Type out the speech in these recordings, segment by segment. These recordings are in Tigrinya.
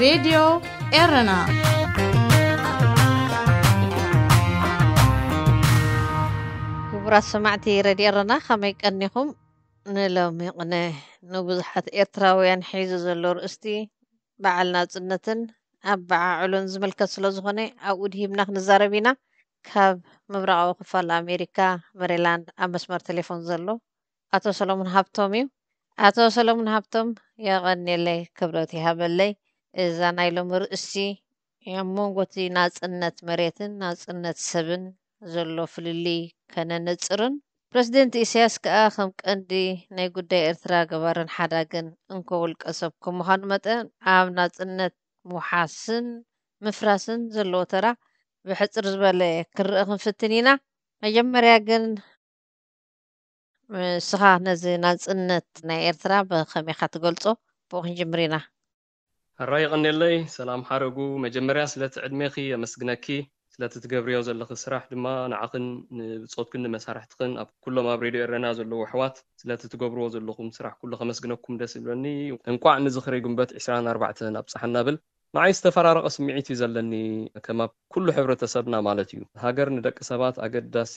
ሬድዮ ኤረና። ክቡራት ሰማዕቲ ሬድዮ ኤረና፣ ከመይ ቀኒኹም? ንሎሚ ቅነ ንብዙሓት ኤርትራውያን ሒዙ ዘሎ ርእስቲ በዓል ናጽነትን ኣበዓዕሎን ዝምልከት ስለ ዝኾነ፣ ኣብኡ ድሂብና ክንዛረብ ኢና። ካብ ምብራቓዊ ክፋል ኣሜሪካ፣ መሪላንድ፣ ኣብ መስመር ቴሌፎን ዘሎ ኣቶ ሰሎሙን ሃብቶም እዩ። ኣቶ ሰሎሙን ሃብቶም፣ የቐንየለይ፣ ክብረት ይሃበለይ። እዛ ናይ ሎሚ ርእሲ ኣብ መንጎ እቲ ናጽነት መሬትን ናጽነት ሰብን ዘሎ ፍልልይ ከነነጽርን፣ ፕረዚደንት ኢሳያስ ከኣ ከም ቀንዲ ናይ ጉዳይ ኤርትራ ገባርን ሓዳግን እንኮ ውልቀ ሰብ ከም ምዃኑ መጠን፣ ኣብ ናጽነት ምውሓስን ምፍራስን ዘለዎ ተራ ብሕጽር ዝበለ ክንርኢ ክንፍትን ኢና። መጀመርያ ግን፣ ንስኻ ነዚ ናጽነት ናይ ኤርትራ ብኸመይ ኢኻ ትገልጾ? ብኡ ክንጅምር ኢና። ሕራይ የቐንየለይ። ሰላም ሓረጉ። መጀመርያ ስለቲ ዕድሜኺ የመስግነኪ። ስለቲ ትገብርዮ ዘለኺ ስራሕ ድማ ንዓኽን ንብጾትክን ንመሳርሕትኽን ኣብ ኩሎም ኣብ ሬድዮ ኤረና ዘለዉ ኣሕዋት ስለቲ ትገብርዎ ዘለኹም ስራሕ ኩሉ ከመስግነኩም ደስ ይብለኒ። እንቋዕ ንዝኽሪ ግንቦት ዕስራን ኣርባዕተን ኣብጽሓና ብል። ንዓይ ዝተፈራረቐ ስምዒት እዩ ዘለኒ፣ ከም ኣብ ኩሉ ሕብረተሰብና ማለት እዩ። ሃገር ንደቂ ሰባት ኣገዳሲ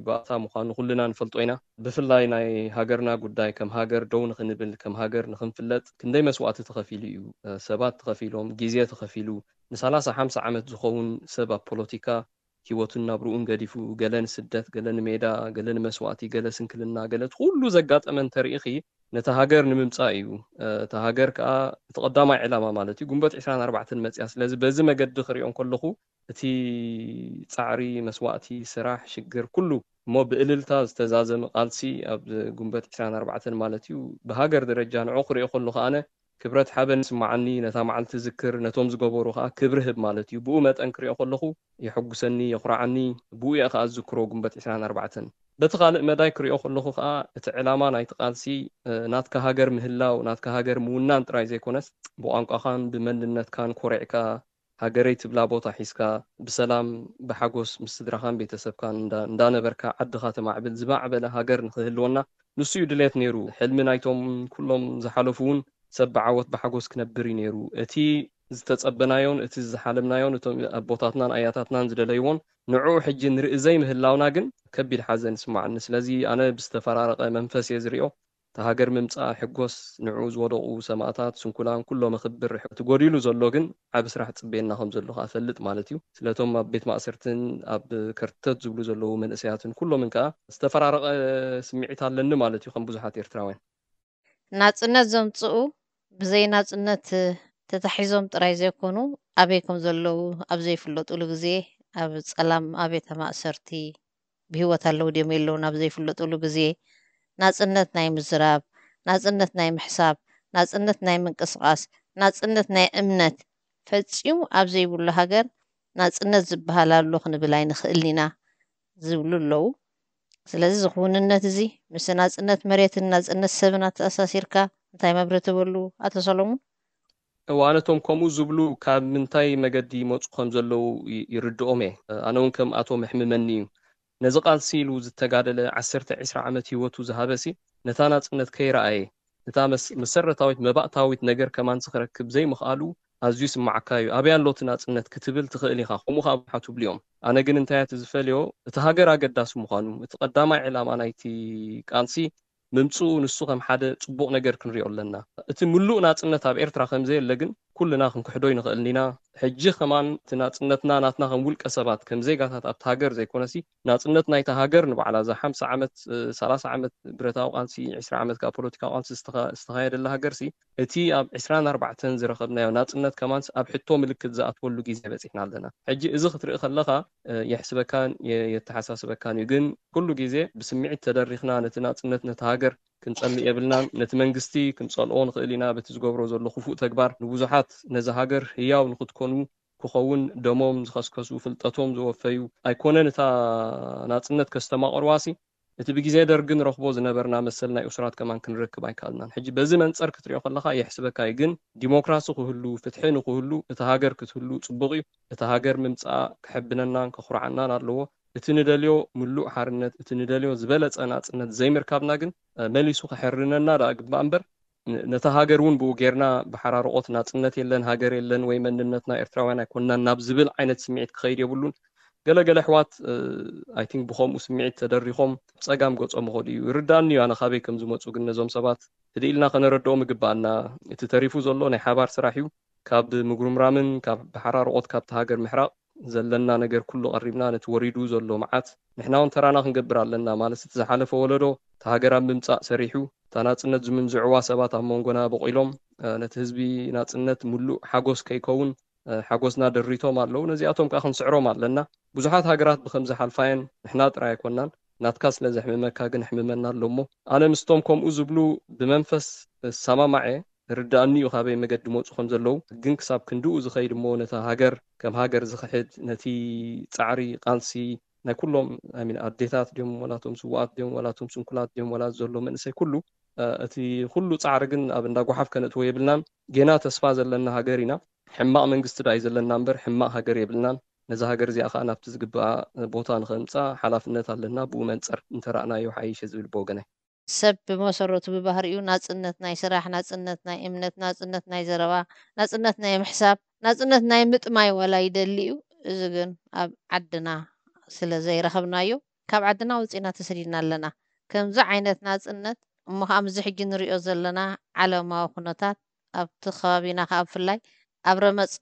ባእታ ምዃኑ ኩልና ንፈልጦ ኢና። ብፍላይ ናይ ሃገርና ጉዳይ ከም ሃገር ደው ንኽንብል፣ ከም ሃገር ንኽንፍለጥ ክንደይ መስዋእቲ ተኸፊሉ እዩ። ሰባት ተኸፊሎም፣ ግዜ ተኸፊሉ፣ ንሰላሳ ሓምሳ ዓመት ዝኸውን ሰብ ኣብ ፖለቲካ ህይወቱን ናብርኡን ገዲፉ፣ ገለ ንስደት፣ ገለ ንሜዳ፣ ገለ ንመስዋእቲ፣ ገለ ስንክልና፣ ገለ እቲ ኩሉ ዘጋጠመ እንተሪኢኺ፣ ነታ ሃገር ንምምጻእ እዩ። እ፣ እታ ሃገር ከኣ እቲ ቀዳማይ ዕላማ ማለት እዩ። ግንቦት ዕስራን ኣርባዕተን መጽያ። ስለዚ በዚ መገዲ ክሪኦ እንከለኹ፣ እቲ ጻዕሪ፣ መስዋእቲ፣ ስራሕ፣ ሽግር፣ ኩሉ እሞ ብእልልታ ዝተዛዘመ ቃልሲ ኣብ ግንቦት ዕስራን ኣርባዕተን ማለት እዩ። ብሃገር ደረጃ ንዑ ክሪኦ ከለኹ ኣነ ክብረት ሓበን ይስምዓኒ። ነታ መዓልቲ ዝክር፣ ነቶም ዝገበሩ ከኣ ክብሪ ህብ ማለት እዩ። ብኡ መጠን ክሪኦ ከለኹ የሐጉሰኒ፣ የኹርዓኒ። ብኡ እየ ከኣ ዝዝክሮ ግንቦት ዕስራን ኣርባዕተን። በቲ ካልእ መዳይ ክሪኦ ከለኹ ከኣ እቲ ዕላማ ናይቲ ቃልሲ፣ እ፣ ናትካ ሃገር ምህላው፣ ናትካ ሃገር ምውናን ጥራይ ዘይኮነስ፣ ብቋንቋኻን ብመንነትካን ኮሪዕካ፣ ሃገረይ ትብላ ቦታ ሒዝካ፣ ብሰላም ብሓጎስ ምስ ስድራኻን ቤተሰብካን እንዳ-፣ እንዳነበርካ ዓድኻ ተማዕብል፣ ዝማዕበለ ሃገር ንኽህልወና ንሱ እዩ ድሌት ነይሩ። ሕልሚ ናይቶም ኩሎም ዝሓለፉ እውን ሰብ ብዓወት ብሓጎስ ክነብር እዩ ነይሩ። እቲ ዝተጸበናዮን እቲ ዝሓለምናዮን እቶም ኣቦታትናን ኣያታትናን ዝደለይዎን ንዕኡ ሕጂ ንርኢ ዘይምህላውና ግን ከቢድ ሓዘን ይስምዓኒ። ስለዚ ኣነ ብዝተፈራረቐ መንፈስ እየ ዝሪኦ። እታ ሃገር ምምጻእ ሕጎስ፣ ንዕኡ ዝወደቑ ሰማእታት፣ ስንኩላን፣ ኩሎም እኽብር። እቲ ጎዲሉ ዘሎ ግን ዓቢ ስራሕ ጽበየና ከም ዘሎ ከኣ እፈልጥ ማለት እዩ። ስለቶም ኣብ ቤት ማእሰርትን ኣብ ከርተት ዝብሉ ዘለዉ መንእሰያትን ኩሎምን ከኣ ዝተፈራረቐ ስምዒት ኣለኒ ማለት እዩ፣ ከም ብዙሓት ኤርትራውያን። ናጽነት ዘምጽኡ ብዘይ ናጽነት ተታሒዞም ጥራይ ዘይኮኑ፣ ኣበይ ከም ዘለዉ ኣብ ዘይፍለጡሉ ግዜ፣ ኣብ ጸላም ኣብያተ ማእሰርቲ ብህይወት ኣለዉ ድዮም የለዉን ኣብ ዘይፍለጡሉ ግዜ፣ ናጽነት ናይ ምዝራብ፣ ናጽነት ናይ ምሕሳብ፣ ናጽነት ናይ ምንቅስቓስ፣ ናጽነት ናይ እምነት ፈጺሙ ኣብ ዘይብሉ ሃገር ናጽነት ዝበሃል ኣሎ ክንብል ኣይንኽእልን ኢና ዝብሉ ኣለዉ። ስለዚ እዚ ክውንነት እዚ ምስ ናጽነት መሬትን ናጽነት ሰብን ኣተኣሳሲርካ እንታይ መብርሂ ትህበሉ ኣቶ ሰሎሙን? እዋ፣ ነቶም ከምኡ ዝብሉ ካብ ምንታይ መገዲ ይመጹ ከም ዘለዉ ይ-፣ ይርድኦም እየ። ኣነ እውን ከም ኣቶም የሕምመኒ እዩ። ነዚ ቃልሲ ኢሉ ዝተጋደለ ዓሰርተ ዒስራ ዓመት ህይወቱ ዝሃበሲ ነታ ናጽነት ከይረኣየ፣ ነታ መስ-፣ መሰረታዊት መባእታዊት ነገር ከማን ክረክብ ዘይምኽኣሉ ኣዝዩ ይስምዓካ እዩ። ኣበይ ኣሎ እቲ ናጽነት ክትብል ትኽእል ኢኻ። ከምኡ ከኣ ብዙሓት ይብሉ እዮም። ኣነ ግን እንታይ እየ እቲ ዝፈልዮ፣ እቲ ሃገር ኣገዳሲ ምዃኑ፣ እቲ ቀዳማይ ዕላማ ናይቲ ቃልሲ ምምጽኡ ንሱ ከም ሓደ ጽቡቕ ነገር ክንሪኦ ኣለና። እቲ ምሉእ ናጽነት ኣብ ኤርትራ ከም ዘየለ ግን ኩልና ክንክሕዶ ኣይንኽእልን ኢና። ሕጂ ከማን እቲ ናጽነትና ናትና ከም ውልቀ ሰባት፣ ከም ዜጋታት ኣብቲ ሃገር ዘይኮነሲ፣ ናጽነት ናይታ ሃገር ንባዕላ እዛ ሓምሳ ዓመት፣ እ፣ ሰላሳ ዓመት ብረታዊ ቃልሲ፣ ዕስራ ዓመት ከኣ ፖለቲካዊ ቃልሲ ዝተኸ-፣ ዝተኻየደላ ሃገርሲ፣ እቲ ኣብ ዕስራን ኣርባዕተን ዝረኸብናዮ ናጽነት ከማንስ ኣብ ሕቶ ምልክት ዝኣትወሉ ግዜ በጺሕና ኣለና። ሕጂ እዚ ክትርኢ ከለኻ፣ እ፣ የሕስበካን የ-፣ የተሓሳስበካን እዩ። ግን ኩሉ ግዜ ብስምዒት ተደሪኽና ነቲ ናጽነት፣ ነቲ ሃገር ክንጸልእ የብልናን። ነቲ መንግስቲ ክንጸልኦ ንኽእል ኢና። በቲ ዝገብሮ ዘሎ ክፉእ ተግባር ንብዙሓት ነዛ ሃገር ህያው ንኽትኮኑ ክኸውን ደሞም ዝኸስከሱ፣ ፍልጠቶም ዝወፈዩ ኣይኮነን እታ ናጽነት ከስተማቕርዋሲ፣ እቲ ብግዜ ደርጊ ንረኽቦ ዝነበርና መሰል ናይ እሱራት ከማን ክንረክብ ኣይከኣልናን። ሕጂ በዚ መንጸር ክትሪኦ ከለኻ የሕስበካ እዩ። ግን ዲሞክራሲ ክህሉ፣ ፍትሒ ንክህሉ፣ እታ ሃገር ክትህሉ ጽቡቕ እዩ። እታ ሃገር ምምጻኣ ከሐብነናን ከኹርዓናን ኣለዎ። እቲ ንደልዮ ምሉእ ሓርነት፣ እቲ ንደልዮ ዝበለጸ ናጽነት ዘይምርካብና ግን፣ እ፣ መሊሱ ከሐርነና ደኣ ግባእ እምበር፣ ነታ ሃገር እውን ብኡ ጌርና ብሓራርቆት ናጽነት የለን፣ ሃገር የለን ወይ መንነትና ኤርትራውያን ኣይኮንናን ናብ ዝብል ዓይነት ስምዒት ክኸይድ የብሉን። ገለገለ ኣሕዋት ኣይ ቲንክ ብኸምኡ ስምዒት ተደሪኾም ጸጋም ገጾም ይኸዱ እዩ። ይርዳእኒ እዩ ኣነ ካበይ ከም ዝመጹ፣ ግን ነዞም ሰባት ህድእ ኢልና ከነረድኦም ይግባኣና። እቲ ተሪፉ ዘሎ ናይ ሓባር ስራሕ እዩ። ካብ ምጉርምራምን ካብ ብሓራርቆት ካብቲ ሃገር ምሕራቕ ዘለና ነገር ኩሉ ቀሪብና ነቲ ወሪዱ ዘሎ መዓት ንሕና እውን ተራና ክንገብር ኣለና። ማለት እቲ ዝሓለፈ ወለዶ እቲ ሃገር ኣብ ምምጻእ ሰሪሑ እታ ናጽነት ዝምንዝዕዋ ሰባት ኣብ መንጎና በቂሎም ነቲ ህዝቢ ናጽነት ሙሉእ ሓጎስ ከይከውን ሓጎስና ደሪቶም ኣለዉ። ነዚኣቶም ከዓ ክንስዕሮም ኣለና። ብዙሓት ሃገራት ብከምዚ ሓልፋየን ንሕና ጥራይ ኣይኮናን። ናትካ ስለ ዘሕምመካ ግን ሕምመና ኣሎ እሞ ኣነ ምስቶም ከምኡ ዝብሉ ብመንፈስ እሰማማዕ እየ። ርዳእኒ እዩ ካበይ መገዲ መፁ ከም ዘለዉ፣ ግን ክሳብ ክንድኡ ዝኸይድ እሞ ነታ ሃገር ከም ሃገር ዝኽሕድ፣ ነቲ ፃዕሪ ቃልሲ ናይ ኩሎም ኣሚን ኣዴታት ድዮም ዋላቶም ስዋኣት ድዮም ዋላቶም ስንኩላት ድዮም ዋላ ዘሎ መንእሰይ ኩሉ እቲ ኩሉ ፃዕሪ ግን ኣብ እንዳ ጓሓፍ ከነእትዎ የብልናን። ጌና ተስፋ ዘለና ሃገር ኢና። ሕማቕ መንግስቲ ዳ እዩ ዘለና እምበር ሕማቕ ሃገር የብልናን። ነዛ ሃገር እዚኣ ከዓ ናብቲ ዝግባኣ ቦታ ንኸምፃ ሓላፍነት ኣለና። ብኡ መንፅር እንተረእናዮ ሓይሽ ዝብል ብወገናይ። ሰብ ብመሰረቱ ብባህሪኡ ናጽነት ናይ ስራሕ፣ ናጽነት ናይ እምነት፣ ናጽነት ናይ ዘረባ፣ ናጽነት ናይ ምሕሳብ፣ ናጽነት ናይ ምጥማይ ዋላ ይደሊ እዩ። እዚ ግን ኣብ ዓድና ስለ ዘይረኸብናዮ ካብ ዓድና ወጺና ተሰዲድና ኣለና። ከምዚ ዓይነት ናጽነት እሞ ከዓ ምስዚ ሕጂ ንሪኦ ዘለና ዓለማዊ ኩነታት ኣብቲ ከባቢና ከዓ ብፍላይ ኣብ ረመጽ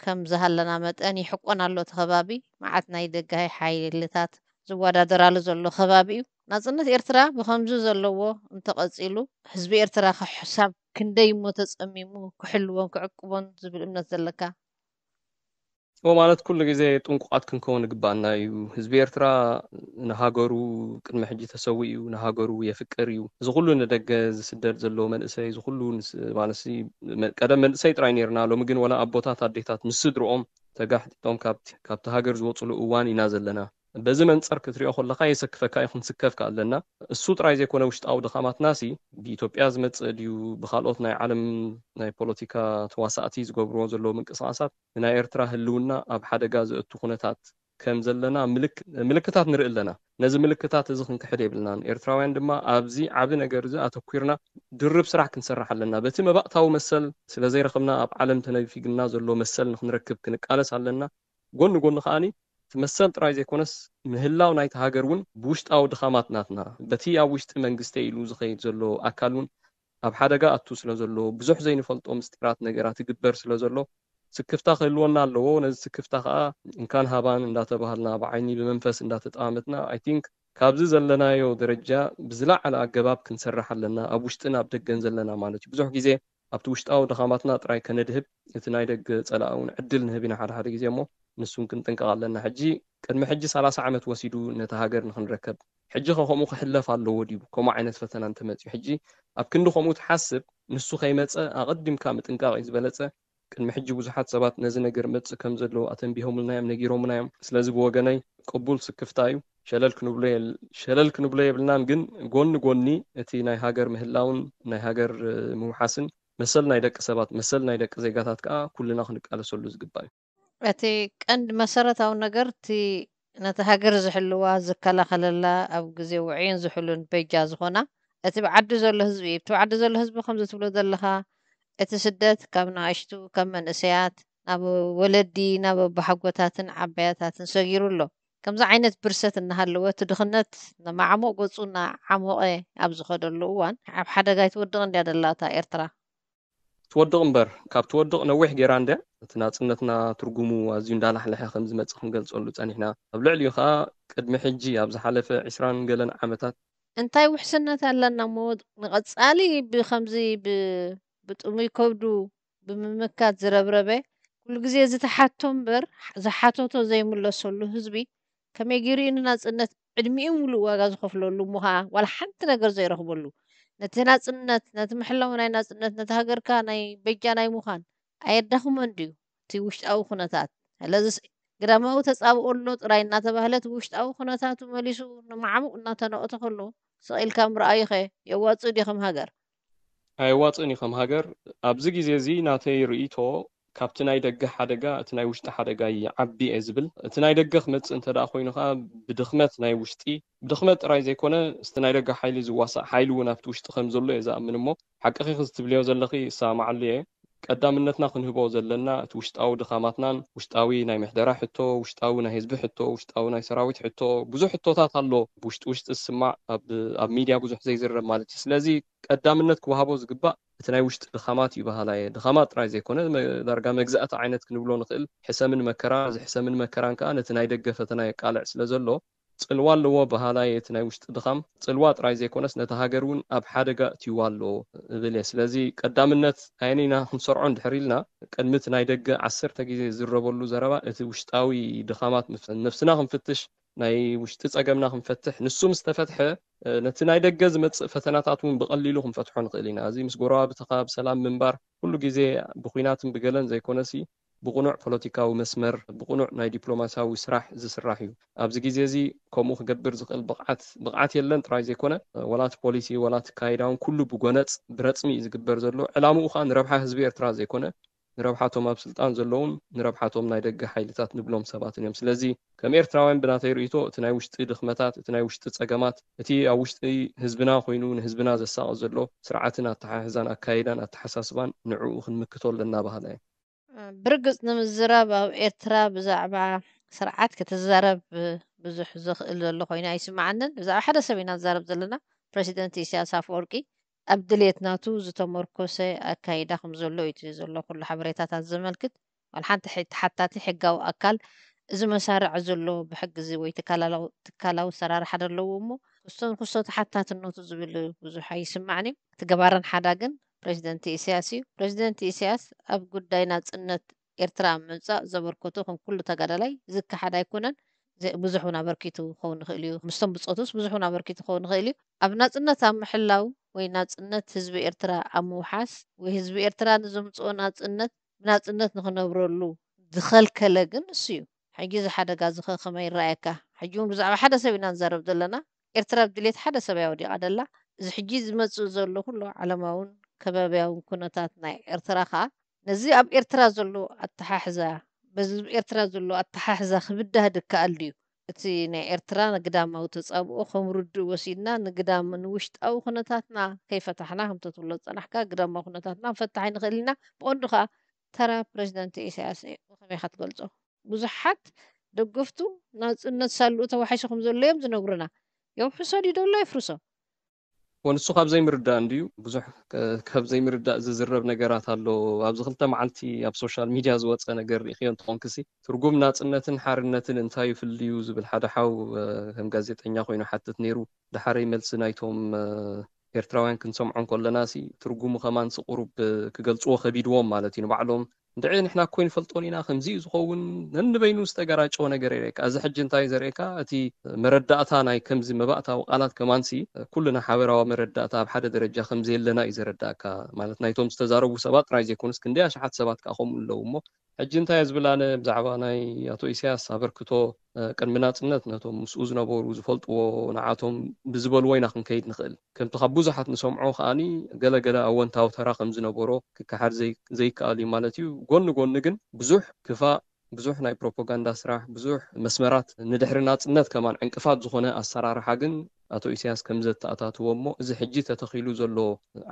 ከም ዝሃለና መጠን ይሕቆን ኣሎ እቲ ከባቢ። መዓት ናይ ደጋይ ሓይልታት ዝወዳደራሉ ዘሎ ከባቢ እዩ። ናጽነት ኤርትራ ብኸምዚ ዘለዎ እንተቐጺሉ ህዝቢ ኤርትራ ክሕሳብ ክንደይ እሞ ተጸሚሙ ክሕልዎን ክዕቅቦን ዝብል እምነት ዘለካ? እሞ ማለት ኩሉ ግዜ ጥንቁቓት ክንከውን ይግባኣና እዩ። ህዝቢ ኤርትራ ንሃገሩ ቅድሚ ሕጂ ተሰዊኡ እዩ፣ ንሃገሩ የፍቅር እዩ። እዚ ኩሉ ንደገ ዝስደድ ዘሎ መንእሰይ፣ እዚ ኩሉ ማለት ቀደም መንእሰይ ጥራይ ነርና፣ ሎሚ ግን ወላ ኣቦታት ኣዴታት ምስ ስድርኦም ተጋሕጢጦም ካብቲ ሃገር ዝወፅሉ እዋን ኢና ዘለና። በዚ መንፀር ክትሪኦ ከለካ የሰክፈካ እዩ፣ ክንስከፍ ከ ኣለና። እሱ ጥራይ ዘይኮነ ውሽጣዊ ድኻማትናሲ ብኢትዮጵያ ዝመፅእ ድዩ ብካልኦት ናይ ዓለም ናይ ፖለቲካ ተዋሳእቲ ዝገብርዎ ዘለዉ ምንቅስቃሳት ንናይ ኤርትራ ህልውና ኣብ ሓደጋ ዘእቱ ኩነታት ከም ዘለና ምልክታት ንርኢ ኣለና። ነዚ ምልክታት እዚ ክንክሕድ የብልናን። ኤርትራውያን ድማ ኣብዚ ዓቢ ነገር እዚ ኣተኲርና ድርብ ስራሕ ክንሰርሕ ኣለና። በቲ መባእታዊ መሰል ስለ ዘይረኸብና ኣብ ዓለም ተነፊግና ዘሎ መሰል ንክንረክብ ክንቃለስ ኣለና። ጎኒ ጎኒ ከኣኒ እቲ መሰል ጥራይ ዘይኮነስ ምህላው ናይቲ ሃገር እውን ብውሽጣዊ ድኻማት ናትና በቲ ኣብ ውሽጢ መንግስቲ ኢሉ ዝኸይድ ዘሎ ኣካል እውን ኣብ ሓደጋ ኣቱ ስለ ዘሎ ብዙሕ ዘይንፈልጦ ምስጢራት ነገራት ይግበር ስለ ዘሎ ስክፍታ ክህልወና ኣለዎ። ነዚ ስክፍታ ከዓ እንካን ሃባን እንዳተባሃልና ብዓይኒ ብመንፈስ እንዳተጠማመትና ኣይ ቲንክ ካብዚ ዘለናዮ ደረጃ ብዝለዓለ ኣገባብ ክንሰርሕ ኣለና፣ ኣብ ውሽጥን ኣብ ደገን ዘለና ማለት እዩ። ብዙሕ ግዜ ኣብቲ ውሽጣዊ ድኻማትና ጥራይ ከነድህብ እቲ ናይ ደገ ጸላእ እውን ዕድል ንህብ ኢና ሓደ ሓደ ግዜ እሞ ንሱን ክንጥንቀቕ ኣለና። ሕጂ ቅድሚ ሕጂ ሰላሳ ዓመት ወሲዱ ነቲ ሃገር ንክንረከብ ሕጂ ከ ከምኡ ክሕለፍ ኣለዎ ድዩ? ከምኡ ዓይነት ፈተና እንተመፅዩ ሕጂ ኣብ ክንዲ ከምኡ ትሓስብ ንሱ ከይመፀ ኣቐዲምካ ምጥንቃቕ እዩ ዝበለፀ። ቅድሚ ሕጂ ብዙሓት ሰባት ነዚ ነገር መፅእ ከም ዘለዎ ኣተንቢሆምልና እዮም፣ ነጊሮምና እዮም። ስለዚ ብወገነይ ቅቡል ስክፍታ እዩ። ሸለል ክንብሎ የል- ሸለል ክንብሎ የብልናን፣ ግን ጎኒ ጎኒ እቲ ናይ ሃገር ምህላውን ናይ ሃገር እ፣ ምውሓስን መሰል ናይ ደቂ ሰባት መሰል ናይ ደቂ ዜጋታት ከዓ ኩልና ክንቃለሰሉ ዝግባእ እዩ። እቲ ቀንዲ መሰረታዊ ነገር እቲ ነቲ ሃገር ዝሕልዋ ዝከላኸለላ ኣብ ግዜ ውዕይን ዝሕሉን በጃ ዝኾና እቲ ብዓዲ ዘሎ ህዝቢ እዩ። እቲ ብዓዲ ዘሎ ህዝቢ ከምዚ ትብሎ ዘለኻ እቲ ስደት ካብ ንኣሽቱ ካብ መንእሰያት ናብ ወለዲ ናብ ኣቦሓጎታትን ዓባያታትን ሰጊሩ ኣሎ። ከምዚ ዓይነት ብርሰት እናሃለወ እቲ ድኽነት ንማዕሙቕ ገጹ እናዓሞቐ ኣብ ዝኸደሉ እዋን ኣብ ሓደጋ ኣይትወድቕ እንድያ ደላ እታ ኤርትራ። ትወድቕ እምበር ካብ ትወድቕ ነዊሕ ጌራ እንድያ። እቲ ናጽነትና ትርጉሙ ኣዝዩ እንዳላሕለሐ ከም ዝመጽእ ክንገልጸሉ ጸኒሕና። ኣብ ልዕሊኡ ከኣ ቅድሚ ሕጂ ኣብ ዝሓለፈ ዕስራን ገለን ዓመታት እንታይ ውሕስነት ኣለና እሞ ንቐጻሊ ብኸምዚ ብ- ብጥሙይ ከብዱ ብምምካት ዝረብረበ ኩሉ ግዜ ዝተሓቶ እምበር ዝሓተቶ ዘይምለሰሉ ህዝቢ ከመይ ገይሩ እዩ ንናጽነት ዕድሚኡ ሙሉእ ዋጋ ዝኸፍለሉ እሞ ኸዓ ዋላ ሓንቲ ነገር ዘይረኽበሉ ነቲ ናጽነት ነቲ ምሕላው ናይ ናጽነት ነቲ ሃገርካ ናይ በጃ ናይ ምዃን ኣየዳኽሞን ድዩ እቲ ውሽጣዊ ኩነታት ስለዚ ግዳማዊ ተጻብኦ ኣሎ ጥራይ እናተባህለ እቲ ውሽጣዊ ኩነታቱ መሊሱ ንማዕሙቕ እናተነቐተ ከሎ ስቕ ኢልካ ምርኣዩኸ የዋጽእ ድዩ ከም ሃገር? ኣየዋፅእን እዩ ከም ሃገር። ኣብዚ ግዜ እዚ ናተይ ርእይቶ ካብቲ ናይ ደገ ሓደጋ እቲ ናይ ውሽጢ ሓደጋ ይዓቢ እየ ዝብል። እቲ ናይ ደገ ክመጽእ እንተ ደኣ ኮይኑ ከኣ ብድኽመት ናይ ውሽጢ፣ ብድኽመት ጥራይ ዘይኮነ፣ እቲ ናይ ደገ ሓይሊ ዝዋሳእ ሓይሊ እውን ኣብቲ ውሽጢ ከም ዘሎ እየ ዝኣምን። እሞ ሓቅኺ ክትብልዮ ዘለኺ እሰማማዓሉ እየ። ቀዳምነትና ክንህቦ ዘለና እቲ ውሽጣዊ ድኻማትናን፣ ውሽጣዊ ናይ ምሕደራ ሕቶ፣ ውሽጣዊ ናይ ህዝቢ ሕቶ፣ ውሽጣዊ ናይ ሰራዊት ሕቶ፣ ብዙሕ ሕቶታት ኣሎ ብውሽጢ ውሽጢ ዝስማዕ፣ ኣብ ኣብ ሚድያ ብዙሕ ዘይዝረብ ማለት እዩ። ስለዚ ቀዳምነት ክወሃቦ ዝግባእ እቲ ናይ ውሽጢ ድኻማት እዩ በሃላይ እየ። ድኻማት ጥራይ ዘይኮነ፣ መ- ዳርጋ መግዛእቲ ዓይነት ክንብሎ ንኽእል። ሕሰምን መከራ፣ እዚ ሕሰምን መከራን ከኣ ነቲ ናይ ደገ ፈተና የቃልዕ ስለ ዘሎ፣ ጽልዋ ኣለዎ በሃላይ እቲ ናይ ውሽጢ ድኻም። ጽልዋ ጥራይ ዘይኮነስ ነቲ ሃገር እውን ኣብ ሓደጋ እትይዋ ኣሎ እብል እየ። ስለዚ ቀዳምነት ኣየነይና ክንሰርዖ እንድሕር ኢልና፣ ቅድሚ እቲ ናይ ደገ ዓሰርተ ግዜ ዝዝረበሉ ዘረባ እቲ ውሽጣዊ ድኻማት ምስ- ነብስና ክንፍትሽ፣ ናይ ውሽጢ ጸገምና ክንፈትሕ፣ ንሱ ምስ ተፈትሐ፣ እ፣ ነቲ ናይ ደገ ዝመጽእ ፈተናታት እውን ብቐሊሉ ክንፈትሖ ንኽእል ኢና። እዚ ምስ ጎረባብትኻ ብሰላም ምንባር፣ ኩሉ ግዜ ብኹናትን ብገለን ዘይኮነሲ፣ ብቕኑዕ ፖለቲካዊ መስመር፣ ብቕኑዕ ናይ ዲፕሎማሲያዊ ስራሕ ዝስራሕ እዩ። ኣብዚ ግዜ እዚ ከምኡ ክገብር ዝኽእል ብቕዓት፣ ብቕዓት የለን ጥራይ ዘይኮነ፣ ወላ እቲ ፖሊሲ፣ ወላ እቲ ካይዳ እውን ኩሉ ብጎነጽ፣ ብረጽሚ እዩ ዝግበር ዘሎ። ዕላምኡ ከኣ ንረብሓ ህዝቢ ኤርትራ ዘይኮነ፣ ንረብሓቶም ኣብ ስልጣን ዘለውን ንረብሓቶም ናይ ደገ ሓይልታት ንብሎም ሰባትን እዮም። ስለዚ ከም ኤርትራውያን ብናተይ ርእይቶ እቲ ናይ ውሽጢ ድኽመታት፣ እቲ ናይ ውሽጢ ጸገማት፣ እቲ ኣብ ውሽጢ ህዝብና ኮይኑ ንህዝብና ዘሳቒ ዘሎ ስርዓትን ኣተሓሕዛን ኣካይዳን ኣተሓሳስባን ንዕኡ ክንምክቶ ኣለና በሃላይ እየ። ብርግጽ ንምዝራብ ኣብ ኤርትራ ብዛዕባ ስርዓት ክትዛረብ ብዙሕ ዘኽእል ዘሎ ኮይኑ ኣይስምዓንን። ብዛዕባ ሓደ ሰብ ኢና ንዛረብ ዘለና፣ ፕረሲደንት ኢሳያስ ኣፈወርቂ። ኣብ ድሌት ናቱ ዝተመርኮሰ ኣካይዳ ከም ዘሎ እዩ እቲ ዘሎ ኩሉ ሓበሬታታት ዘመልክት። ዋላ ሓንቲ ሕይ- ተሓታቲ ሕጋዊ ኣካል እዚ መሳርዕ ዘሎ ብሕጊ እዚ ወይ ትካላላው- ትካላዊ ኣሰራርሓ ዶ ኣለዎ እሞ ክሶ ንክሶ ተሓታትነቱ ዝብል ብዙሕ ኣይስማዕን እዩ። እቲ ገባርን ሓዳግን ፕረዚደንት ኢሳያስ እዩ። ፕረዚደንት ኢሳያስ ኣብ ጉዳይ ናጽነት ኤርትራ ኣብ ምምጻእ ዘበርከቶ ከም ኩሉ ተጋዳላይ ዝከሓድ ኣይኮነን። ዘ- ብዙሕ እውን ኣበርኪቱ ክኸውን ይኽእል እዩ። ምስቶም ብጾቱስ ብዙሕ እውን ኣበርኪቱ ክኸውን ይኽእል እዩ። ኣብ ናጽነት ኣብ ምሕላው ወይ ናጽነት ህዝቢ ኤርትራ ኣብ ምውሓስ ወይ ህዝቢ ኤርትራ ንዘምጽኦ ናጽነት ብናጽነት ንኽነብረሉ ዝኸልከለ ግን እሱ እዩ። ሕጂ እዚ ሓደጋ እዚ ኸ ከመይ ይረኣየካ? ሕጂ እውን ብዛዕባ ሓደ ሰብ ኢና ንዛረብ ዘለና። ኤርትራ ኣብ ድሌት ሓደ ሰብ እያ ወዲቓ ደላ። እዚ ሕጂ ዝመጽእ ዘሎ ኩሉ ዓለማውን ከባብያውን ኩነታት ናይ ኤርትራ ኸኣ ነዚ ኣብ ኤርትራ ዘሎ ኣተሓሕዛ፣ በዚ ኤርትራ ዘሎ ኣተሓሕዛ ክብዳህ ድከኣል ድዩ? እቲ ናይ ኤርትራ ንግዳማዊ ተጻብኦ ከም ርዱእ ወሲድና ንግዳም ንውሽጣዊ ኩነታትና ከይፈታሕና ከምቲ ትብሎ ዝጸናሕካ ግዳማዊ ኩነታትና ንፈታሕ ኣይንኽእል ኢና። ብቐንዱ ከኣ ተራ ፕረዚደንት ኢሳያስ እዩ። ብኸመይ ኢኻ ትገልጾ? ብዙሓት ደገፍቱ ናጽነት ሳልኡ ተዋሒሱ ከም ዘሎ እዮም ዝነግሩና። የውሕሶ ድዩ ደሎ የፍርሶ? ወንሱ ካብ ዘይምርዳእ እንድዩ ብዙሕ ከ- ካብ ዘይምርዳእ ዝዝረብ ነገራት ኣሎ። ኣብዚ ክልተ መዓልቲ ኣብ ሶሻል ሚድያ ዝወፀ ነገር ርኢኽዮ እንተኾንክሲ፣ ትርጉም ናፅነትን ሓርነትን እንታይ እዩ ፍልልዩ ዝብል ሓደ ሓው እ፣ ከም ጋዜጠኛ ኮይኑ ሓትት ነይሩ። ደሓረይ መልሲ ናይቶም እ፣ ኤርትራውያን ክንሰምዖ እንከለና ሲ ትርጉሙ ከማን ሲ ቁሩብ እ፣ ክገልፅዎ ከቢድዎም ማለት እዩ ንባዕሎም። እንድዒ ንሕና እኮ ይንፈልጦን ኢና ከምዚ እዩ ዝኸውን። ነንበይኑ ዝተገራጨወ ነገር የርእየካ። እዚ ሕጂ እንታይ ዘርእየካ፣ እቲ መረዳእታ ናይ ከምዚ መባእታዊ ቃላት ከማንሲ ኩልና ሓበራዊ መረዳእታ ኣብ ሓደ ደረጃ ከም ዘየለና እዩ ዘረዳእካ። ማለት ናይቶም ዝተዛረቡ ሰባት ጥራይ ዘይኮኑስ ክንደይ ኣሽሓት ሰባት ከኣ ከምኡ ኣለዉ። እሞ ሕጂ እንታይ እየ ዝብል ኣነ ብዛዕባ ናይ ኣቶ ኢሳያስ ኣበርክቶ፣ እ፣ ቅድሚ ናጽነት ነቶም ምስኡ ዝነበሩ ዝፈልጥዎ ንዓቶም ብዝበልዎ ኢና ክንከይድ ንኽእል። ከምቲ ካብ ብዙሓት ንሰምዖ ከኣኒ ገለ ገለ ኣወንታዊ ተራ ከም ዝነበሮ ክከሓድ ዘይ- ዘይከኣል እዩ ማለት እዩ። ጎኒ ጎኒ ግን ብዙሕ ክፋእ፣ ብዙሕ ናይ ፕሮፓጋንዳ ስራሕ፣ ብዙሕ መስመራት ንድሕሪ ናጽነት ከማን ዕንቅፋት ዝኾነ ኣሰራርሓ ግን ኣቶ ኢሳያስ ከም ዘተኣታትዎ እሞ እዚ ሕጂ ተተኺሉ ዘሎ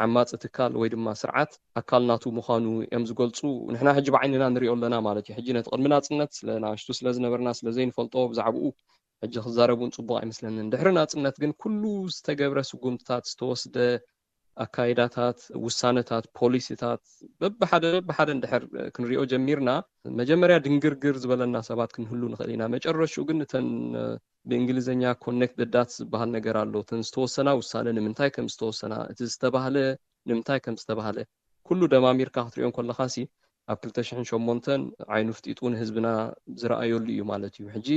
ዓማጺ ትካል ወይ ድማ ስርዓት ኣካል ናቱ ምዃኑ እዮም ዝገልጹ። ንሕና ሕጂ ብዓይንና ንሪኦ ኣለና ማለት እዩ። ሕጂ ነቲ ቅድሚ ናጽነት ስለ ንኣሽቱ ስለ ዝነበርና ስለ ዘይንፈልጦ ብዛዕባኡ ሕጂ ክዛረብ እውን ጽቡቕ ኣይመስለንን። ድሕሪ ናጽነት ግን ኩሉ ዝተገብረ ስጉምትታት፣ ዝተወስደ ኣካይዳታት፣ ውሳነታት፣ ፖሊሲታት በብሓደ በብሓደ እንድሕር ክንሪኦ ጀሚርና፣ መጀመርያ ድንግርግር ዝበለና ሰባት ክንህሉ ንኽእል ኢና። መጨረሽኡ ግን እተን እ፣ ብእንግሊዝኛ ኮኔክት ዳትስ ዝበሃል ነገር ኣሎ። እተን ዝተወሰና ውሳነ ንምንታይ ከም ዝተወሰና፣ እቲ ዝተባህለ ንምንታይ ከም ዝተባህለ፣ ኩሉ ደማሚርካ ክትሪኦ እንከለኻሲ ኣብ ክልተ ሽሕን ሸሞንተን ዓይኑ ፍጢጡ ንህዝብና ዝረኣየሉ እዩ ማለት እዩ። ሕጂ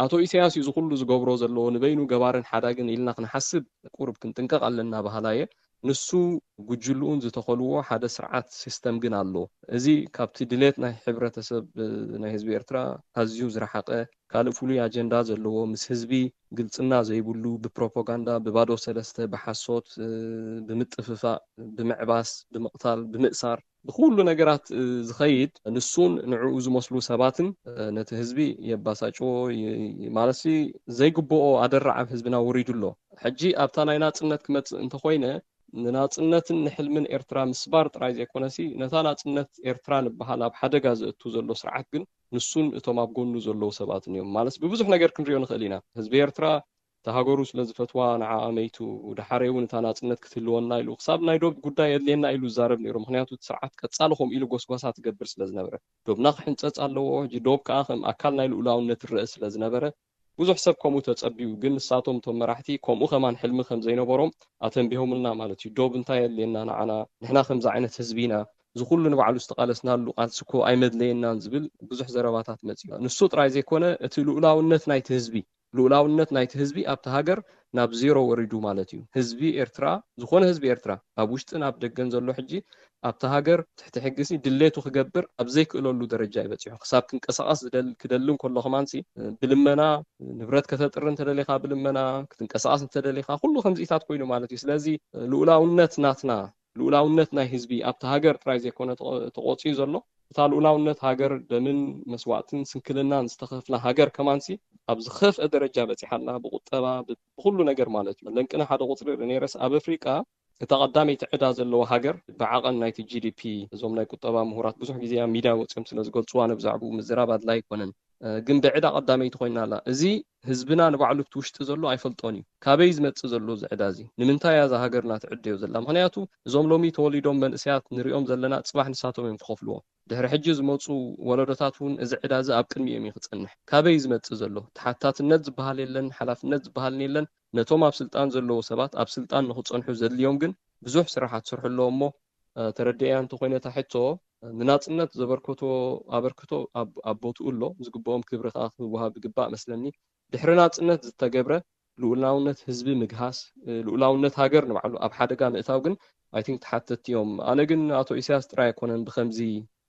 ኣቶ ኢሳያስ እዩ እዚ ኩሉ ዝገብሮ ዘለዎ፣ ንበይኑ ገባርን ሓዳግን ኢልና ክንሓስብ ቁሩብ ክንጥንቀቕ ኣለና በሃላየ። ንሱ ጉጅልኡን ዝተኸልዎ ሓደ ስርዓት ሲስተም ግን ኣሎ። እዚ ካብቲ ድሌት ናይ ሕብረተሰብ ናይ ህዝቢ ኤርትራ ኣዝዩ ዝረሓቐ፣ ካልእ ፍሉይ ኣጀንዳ ዘለዎ፣ ምስ ህዝቢ ግልጽና ዘይብሉ፣ ብፕሮፓጋንዳ፣ ብባዶ ሰለስተ፣ ብሓሶት፣ ብምጥፍፋእ፣ ብምዕባስ፣ ብምቕታል፣ ብምእሳር፣ ብኩሉ ነገራት ዝኸይድ፣ ንሱን ንዕኡ ዝመስሉ ሰባትን ነቲ ህዝቢ የባሳጭዎ። ማለት ዘይግብኦ ኣደራዕ ኣብ ህዝብና ወሪዱ ኣሎ። ሕጂ ኣብታ ናይ ናጽነት ክመጽእ እንተኾይነ፣ ንናጽነትን ንሕልምን ኤርትራ ምስባር ጥራይ ዘይኮነሲ፣ ነታ ናጽነት ኤርትራ ንበሃል ኣብ ሓደጋ ዘእቱ ዘሎ ስርዓት ግን ንሱን እቶም ኣብ ጎኑ ዘለዉ ሰባትን እዮም። ማለት ብብዙሕ ነገር ክንሪኦ ንኽእል ኢና። ህዝቢ ኤርትራ እታ ሃገሩ ስለ ዝፈትዋ ንዓኣ መይቱ፣ ደሓረይ እውን እታ ናጽነት ክትህልወና ኢሉ፣ ክሳብ ናይ ዶብ ጉዳይ የድልየና ኢሉ ዝዛረብ ነይሩ። ምኽንያቱ እቲ ስርዓት ቀጻሊ ከምኡ ኢሉ ጎስጓሳ ትገብር ስለ ዝነበረ፣ ዶብና ክሕንጸጽ ኣለዎ፣ ሕጂ ዶብ ከኣ ከም ኣካል ናይ ልኡላውነት ይረአ ስለ ዝነበረ፣ ብዙሕ ሰብ ከምኡ ተጸቢዩ። ግን ንሳቶም እቶም መራሕቲ ከምኡ ከማን ሕልሚ ከም ዘይነበሮም ኣተንቢሆምልና ማለት እዩ። ዶብ እንታይ የድልየና ንዓና? ንሕና ከምዚ ዓይነት ህዝቢ ኢና። እዚ ኩሉ ንባዕሉ ዝተቓለስናሉ ቃልሲ እኮ ኣይመድለየናን ዝብል ብዙሕ ዘረባታት መጺኡ። ንሱ ጥራይ ዘይኮነ፣ እቲ ልኡላውነት ናይቲ ህዝቢ፣ ልኡላውነት ናይቲ ህዝቢ ኣብቲ ሃገር ናብ ዜሮ ወሪዱ ማለት እዩ። ህዝቢ ኤርትራ፣ ዝኾነ ህዝቢ ኤርትራ፣ ኣብ ውሽጥን ኣብ ደገን ዘሎ ሕጂ ኣብቲ ሃገር ትሕቲ ሕጊሲ ድሌቱ ክገብር ኣብ ዘይክእለሉ ደረጃ እዩ በጺሑ። ክሳብ ክንቀሳቐስ ዝደል-፣ ክደሊ እንከሎ ከማንሲ፣ ብልመና፣ ንብረት ከተጥሪ እንተደሊኻ ብልመና፣ ክትንቀሳቐስ እንተደሊኻ፣ ኩሉ ከምዚኢታት ኮይኑ ማለት እዩ። ስለዚ ልኡላውነት ናትና፣ ልኡላውነት ናይ ህዝቢ ኣብቲ ሃገር ጥራይ ዘይኮነ ተቖ-፣ ተቖጽዩ ዘሎ፣ እታ ልኡላውነት ሃገር ደምን መስዋእትን ስንክልናን ዝተኸፍላ ሃገር ከማንሲ ኣብ ዝኸፍአ ደረጃ በጺሓ ኣላ፣ ብቁጠባ፣ ብ-፣ ብኹሉ ነገር ማለት እዩ። ለንቅና ሓደ ቁጽሪ ርእ ነይረስ ኣብ ኣፍሪቃ እታ ቀዳመይቲ ዕዳ ዘለዋ ሃገር ብዓቐን ናይቲ ጂ ዲ ፒ፣ እዞም ናይ ቁጠባ ምሁራት ብዙሕ ግዜ ኣብ ሚድያ ወጺኦም ስለ ዝገልጹዋ፣ ነብዛዕባኡ ምዝራብ ኣድላይ ኣይኮነን። እ፣ ግን ብዕዳ ቀዳመይቲ ኮይና ኣላ። እዚ ህዝብና ንባዕሉ እቲ ውሽጢ ዘሎ ኣይፈልጦን እዩ። ካበይ ዝመጽእ ዘሎ እዚ ዕዳ እዚ? ንምንታይ እያ እዛ ሃገርና ትዕደዮ ዘላ? ምኽንያቱ እዞም ሎሚ ተወሊዶም መንእሰያት ንሪኦም ዘለና ጽባሕ ንሳቶም እዮም ክኸፍልዎ። ድሕሪ ሕጂ ዝመጹ ወለዶታት እውን እዚ ዕዳ እዚ ኣብ ቅድሚኦም እዩ ክጸንሕ። ካበይ እዩ ዝመጽእ ዘሎ? ተሓታትነት ዝበሃል የለን፣ ሓላፍነት ዝበሃልን የለን። ነቶም ኣብ ስልጣን ዘለዉ ሰባት ኣብ ስልጣን ንኽጸንሑ ዘድልዮም ግን ብዙሕ ስራሕ ክትሰርሑ ኣለዎ እሞ፣ እ፣ ተረዲኤያ እንተኾይነ እታ ሕቶ፣ ንናጽነት ዘበርከቶ ኣበርክቶ ኣብ፣ ኣብ ቦትኡ ኣሎ። ዝግብኦም ክብሪ ከኣ ክወሃብ ይግባእ መስለኒ። ድሕሪ ናጽነት ዝተገብረ ልኡላውነት ህዝቢ ምግሃስ፣ እ፣ ልኡላውነት ሃገር ንባዕሉ ኣብ ሓደጋ ምእታው ግን፣ ኣይ ቲንክ፣ ተሓተትቲ እዮም። ኣነ ግን ኣቶ ኢሳያስ ጥራይ ኣይኮነን ብኸምዚ፣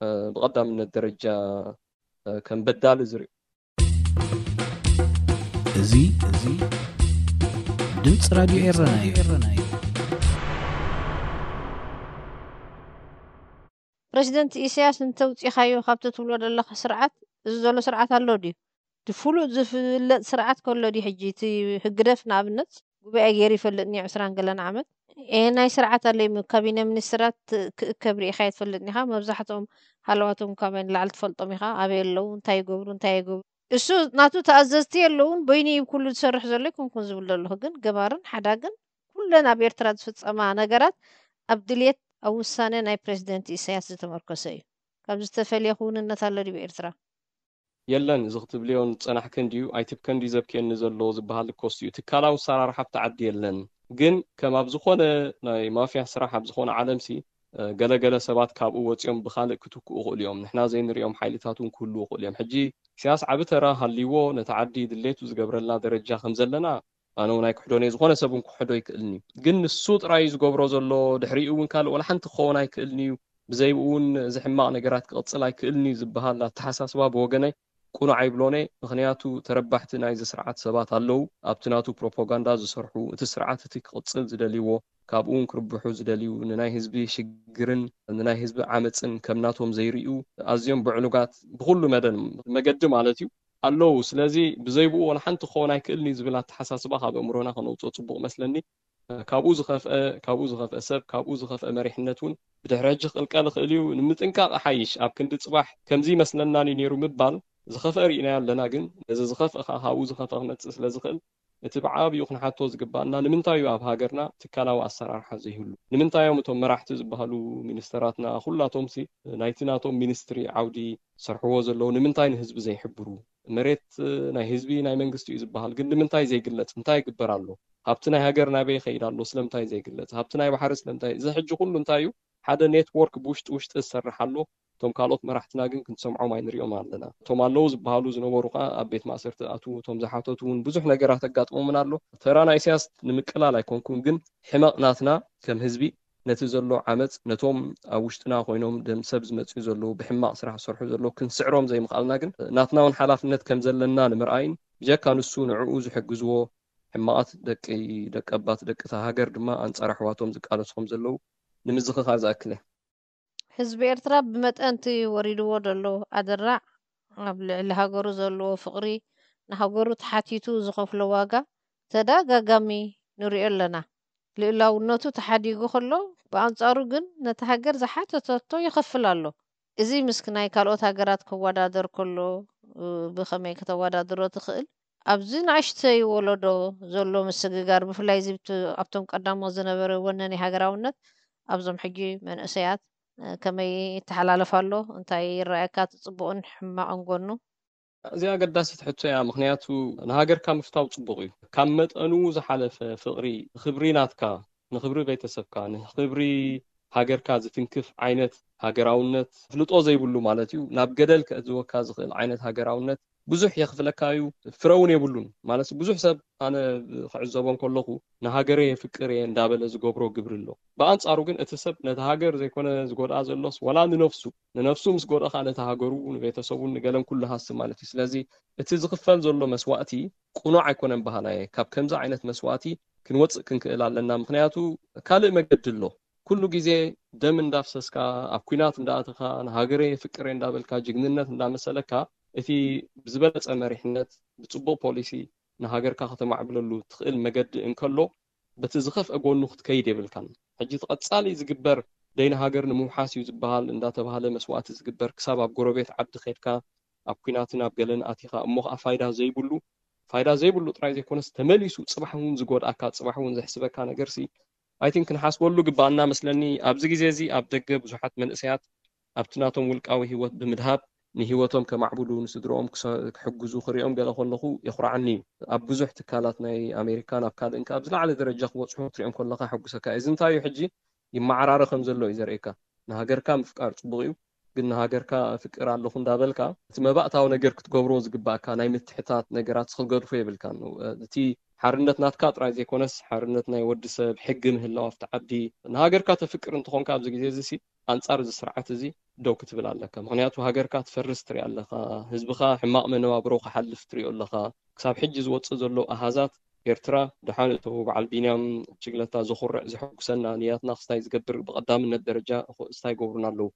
እ፣ ብቐዳምነት ደረጃ፣ እ፣ ከም በዳሊ ዝሪኦ። እዚ፣ እዚ ድምፂ ራድዮ ኤረና እዩ። ፕረዚደንት ኢሳያስ እንተውፂኻዮ ካብቲ ትብሎ ዘለኻ ስርዓት፣ እዚ ዘሎ ስርዓት ኣሎ ድዩ? እቲ ፍሉጥ ዝፍለጥ ስርዓት ከሎ ድዩ? ሕጂ እቲ ህግደፍ ንኣብነት ጉባኤ ገይሩ ይፈልጥ ንዩ ዕስራን ገለን ዓመት። ኤ፣ ናይ ስርዓት ኣሎ እዩ። ካቢነ ሚኒስትራት ክእከብ ርኢኻዮ ትፈልጥ ኒኻ? መብዛሕትኦም ሃለዋቶም ካበይ ንላዕሊ ትፈልጦም ኢኻ። ኣበይ ኣለዉ? እንታይ ይገብሩ? እንታይ ይገብሩ? እሱ ናቱ ተኣዘዝቲ የለውን፣ በይኑ እዩ ኩሉ ዝሰርሕ ዘሎ ይኮንኩን ዝብል ዘለኹ። ግን ገባርን ሓዳግን ኩለን ኣብ ኤርትራ ዝፍጸማ ነገራት ኣብ ድልየት፣ ኣብ ውሳነ ናይ ፕረዚደንት ኢሳያስ ዝተመርኮሰ እዩ። ካብ ዝተፈልየ ክውንነት ኣሎ ድዩ ኤርትራ? የለን፣ እዚ ክትብልዮን ዝጸናሕክን ድዩ ኣይትብከን ድዩ ዘብክየኒ ዘሎ ዝበሃል እኮ እሱ እዩ። ትካላዊ ኣሰራርሓ ኣብቲ ዓዲ የለን። ግን ከም ኣብ ዝኾነ ናይ ማፍያ ስራሕ ኣብ ዝኾነ ዓለምሲ፣ እ፣ ገለ ገለ ሰባት ካብኡ ወጺኦም ብኻልእ ክትክኡ ይኽእሉ እዮም። ንሕና ዘይንሪኦም ሓይልታት እውን ክህልዉ ይኽእሉ እዮም። ሕጂ ኢሳያስ ዓቢ ተራ ሃልይዎ ነቲ ዓዲ ድሌቱ ዝገብረልና ደረጃ ከም ዘለና ኣነ እውን ኣይክሕዶን እየ። ዝኾነ ሰብ እውን ክሕዶ ኣይክእልን እዩ። ግን ንሱ ጥራይ እዩ ዝገብሮ ዘሎ። ድሕሪኡ እውን ካልእ ወላ ሓንቲ ክኸውን ኣይክእልን እዩ። ብዘይብኡ እውን እዚ ሕማቕ ነገራት ክቕጽል ኣይክእልን እዩ ዝበሃል ኣተሓሳስባ ብወገነይ ቅኑዕ ኣይብሎን እየ። ምኽንያቱ ተረባሕቲ ናይዚ ስርዓት ሰባት ኣለዉ፣ ኣብቲ ናቱ ፕሮፓጋንዳ ዝሰርሑ፣ እቲ ስርዓት እቲ ክቕጽል ዝደልይዎ፣ ካብኡ እውን ክርብሑ ዝደልዩ፣ ንናይ ህዝቢ ሽግርን ንናይ ህዝቢ ዓመጽን ከም ናቶም ዘይርእዩ፣ ኣዝዮም ብዕሉጋት ብኹሉ መደን መገዲ ማለት እዩ ኣለዉ። ስለዚ ብዘይብኡ ወላ ሓንቲ ክኸውን ኣይክእልን እዩ ዝብል ኣተሓሳስባ ካብ ኣእምሮና ከነውጽኦ ጽቡቕ መስለኒ። ካብኡ ዝኸፍአ፣ ካብኡ ዝኸፍአ ሰብ፣ ካብኡ ዝኸፍአ መሪሕነት እውን ብድሕሪ ሕጂ ክቕልቀል ይኽእል እዩ። ንምጥንቃቕ ይሓይሽ። ኣብ ክንዲ ጽባሕ ከምዚ ይመስለናን እዩ ነይሩ ምባል፣ ዝኸፍአ ርኢናዮ ኣለና፣ ግን ነዚ ዝኸፍአ ከኣ ካብኡ ዝኸፍአ ክመጽእ ስለ ዝኽእል፣ እቲ ብዓብዩ ክንሓቶ ዝግባኣና፣ ንምንታይ እዩ ኣብ ሃገርና ትካላዊ ኣሰራርሓ ዘይህሉ? ንምንታይ እዮም እቶም መራሕቲ ዝበሃሉ ሚኒስተራትና ኩላቶምሲ ናይቲ ናቶም ሚኒስትሪ ዓውዲ ዝሰርሕዎ ዘለዉ ንምንታይ ንህዝቢ ዘይሕብሩ? መሬት ናይ ህዝቢ ናይ መንግስቲ እዩ ዝበሃል፣ ግን ንምንታይ ዘይግለጽ? እንታይ ይግበር ኣሎ? ሃብቲ ናይ ሃገር ናበይ ይኸይድ ኣሎ? ስለምንታይ ዘይግለጽ? ሃብቲ ናይ ባሕሪ ስለምንታይ? እዚ ሕጂ ኩሉ እንታይ እዩ? ሓደ ኔትወርክ ብውሽጢ ውሽጢ ዝሰርሕ ኣሎ። እቶም ካልኦት መራሕትና ግን ክንሰምዖም ኣይንሪኦም ኣለና። እቶም ኣለዉ ዝበሃሉ ዝነበሩ ከዓ ኣብ ቤት ማእሰርቲ ኣትዉ፣ እቶም ዝሓተቱ እውን ብዙሕ ነገራት ኣጋጥሞምን ኣሎ። ተራ ናይ ኢሳያስ ንምቅላል ኣይኮንኩን፣ ግን ሕመቕ ናትና ከም ህዝቢ ነቲ ዘሎ ዓመፅ፣ ነቶም ኣብ ውሽጥና ኮይኖም ደም ሰብ ዝመፅኡ ዘለዉ፣ ብሕማቕ ስራሕ ዝሰርሑ ዘለዉ ክንስዕሮም ዘይምኽኣልና ግን ናትና እውን ሓላፍነት ከም ዘለና ንምርኣይን ብጀካ ንሱ ንዕኡ ዝሕግዝዎ ሕማቓት ደቂ ደቀባት ደቂ እታ ሃገር ድማ ኣንጻር ኣሕዋቶም ዝቃለሱ ከም ዘለዉ ንምዝኽኻር ዝኣክል እየ። ህዝቢ ኤርትራ ብመጠን እቲ ወሪድዎ ዘሎ ኣደራዕ፣ ኣብ ልዕሊ ሃገሩ ዘለዎ ፍቕሪ፣ ንሃገሩ ተሓቲቱ ዝኸፍሎ ዋጋ ተደጋጋሚ ንሪኦ ኣለና። ልእላውነቱ ተሓዲጉ ከሎ፣ ብኣንጻሩ ግን ነቲ ሃገር ዝሓተተቶ ይኸፍል ኣሎ። እዚ ምስ ናይ ካልኦት ሃገራት ክወዳደር ከሎ፣ ብኸመይ ከተወዳድሮ ትኽእል? ኣብዚ ንእሽተይ ወለዶ ዘሎ ምስግጋር፣ ብፍላይ እዚ ኣብቲ፣ ኣብቶም ቀዳሞት ዝነበረ ወነኒ ሃገራውነት፣ ኣብዞም ሕጂ መንእሰያት፣ እ፣ ከመይ ይተሓላለፍ ኣሎ? እንታይ ይረኣየካ እቲ ጽቡቕን ሕማቕን ጎኑ? እዚኣ ኣገዳሲት ሕቶ እያ፣ ምኽንያቱ ንሃገርካ ምፍታው ጽቡቕ እዩ። ካብ መጠኑ ዝሓለፈ ፍቕሪ፣ ንኽብሪ ናትካ፣ ንኽብሪ ቤተሰብካ፣ ንኽብሪ ሃገርካ ዝትንክፍ ዓይነት ሃገራውነት፣ ኣፍልጦ ዘይብሉ ማለት እዩ፣ ናብ ገደል ከእትወካ ዝኽእል ዓይነት ሃገራውነት ብዙሕ የኽፍለካ እዩ፣ ፍረ እውን የብሉን። ማለት ብዙሕ ሰብ ኣነ ክዕዘቦ እንከለኹ ንሃገረይ የፍቅር እየ እንዳበለ ዝገብሮ ግብሪ ኣሎ። ብኣንጻሩ ግን እቲ ሰብ ነቲ ሃገር ዘይኮነ ዝጎድኣ ዘሎስ ዋላ ንነፍሱ፣ ንነፍሱ ምስ ጎድኣ ከዓ ነቲ ሃገሩ፣ ንቤተሰቡን ንገለን ኩሉ ሃስብ ማለት እዩ። ስለዚ እቲ ዝኽፈል ዘሎ መስዋእቲ ቅኑዕ ኣይኮነን በሃላይ እየ። ካብ ከምዚ ዓይነት መስዋእቲ ክንወፅእ ክንክእል ኣለና። ምኽንያቱ ካልእ መገዲ ኣሎ። ኩሉ ግዜ ደም እንዳፍሰስካ፣ ኣብ ኲናት እንዳኣተኻ፣ ንሃገረይ የፍቅር እየ እንዳበልካ፣ ጅግንነት እንዳመሰለካ፣ እቲ ብዝበለፀ መሪሕነት፣ ብፅቡቕ ፖሊሲ ንሃገርካ ከተማዕብለሉ ትኽእል መገዲ እንከሎ፣ በቲ ዝኸፍአ ጎኑ ክትከይድ የብልካን። ሕጂ እቲ ቀፃሊ ዝግበር ደይን ሃገር ንምውሓስ እዩ ዝበሃል እንዳተባህለ መስዋእቲ ዝግበር፣ ክሳብ ኣብ ጎረቤት ዓዲ ከድካ፣ ኣብ ኲናትን ኣብ ገለን ኣቲኻ፣ እሞ ኸዓ ፋይዳ ዘይብሉ፣ ፋይዳ ዘይብሉ ጥራይ ዘይኮነስ ተመሊሱ ፅባሕ እውን ዝጎድኣካ፣ ፅባሕ እውን ዘሕስበካ ነገርሲ፣ I think ክንሓስበሉ ግባኣና መስለኒ። ኣብዚ ግዜ እዚ ኣብ ደገ ብዙሓት መንእሰያት ኣብቲ ናቶም ውልቃዊ ህይወት ብምድሃብ ንህይወቶም ከማዕብሉ፣ ንስድርኦም ክሰ-፣ ክሕግዙ ክሪኦም ገለ ከለኹ የኹርዓኒ እዩ። ኣብ ብዙሕ ትካላት ናይ ኣሜሪካን ኣብ ካልእን ከኣ ኣብ ዝለዓለ ደረጃ ክበጽሑ ክትሪኦም ከለኻ ሕጉሰካ እዩ። እዚ እንታይ እዩ ሕጂ ይመዓራረ ከም ዘሎ እዩ ዘርእየካ። ንሃገርካ ምፍቃር ጽቡቕ እዩ፣ ግን ንሃገርካ ፍቅር ኣለኹ እንዳበልካ እቲ መባእታዊ ነገር ክትገብሮ ዝግባእካ ናይ ምትሕታት ነገራት ክገድፎ የብልካን። እቲ ሓርነት ናትካ ጥራይ ዘይኮነስ ሓርነት ናይ ወዲ ሰብ ሕጊ ምህላው ኣብቲ ዓዲ። ንሃገርካ ተፍቅር እንተኾንካ ኣብዚ ግዜ እዚ ሲ ኣንጻር እዚ ስርዓት እዚ ደው ክትብል ኣለካ። ምኽንያቱ ሃገርካ ትፈርስ ትሪኣ ኣለኻ፣ ህዝብኻ ሕማቕ መነባብሮ ክሓልፍ ትሪኦ ኣለኻ። ክሳብ ሕጂ ዝወጽእ ዘሎ ኣሃዛት ኤርትራ፣ ደሓን እቶ በዓል ቢንያም ችግለታ ዘኹርዕ ዘሐጉሰና ንያትና ክስታይ ዝገብር ብቐዳምነት ደረጃ እኮ እስታይ ይገብሩና ኣለዉ።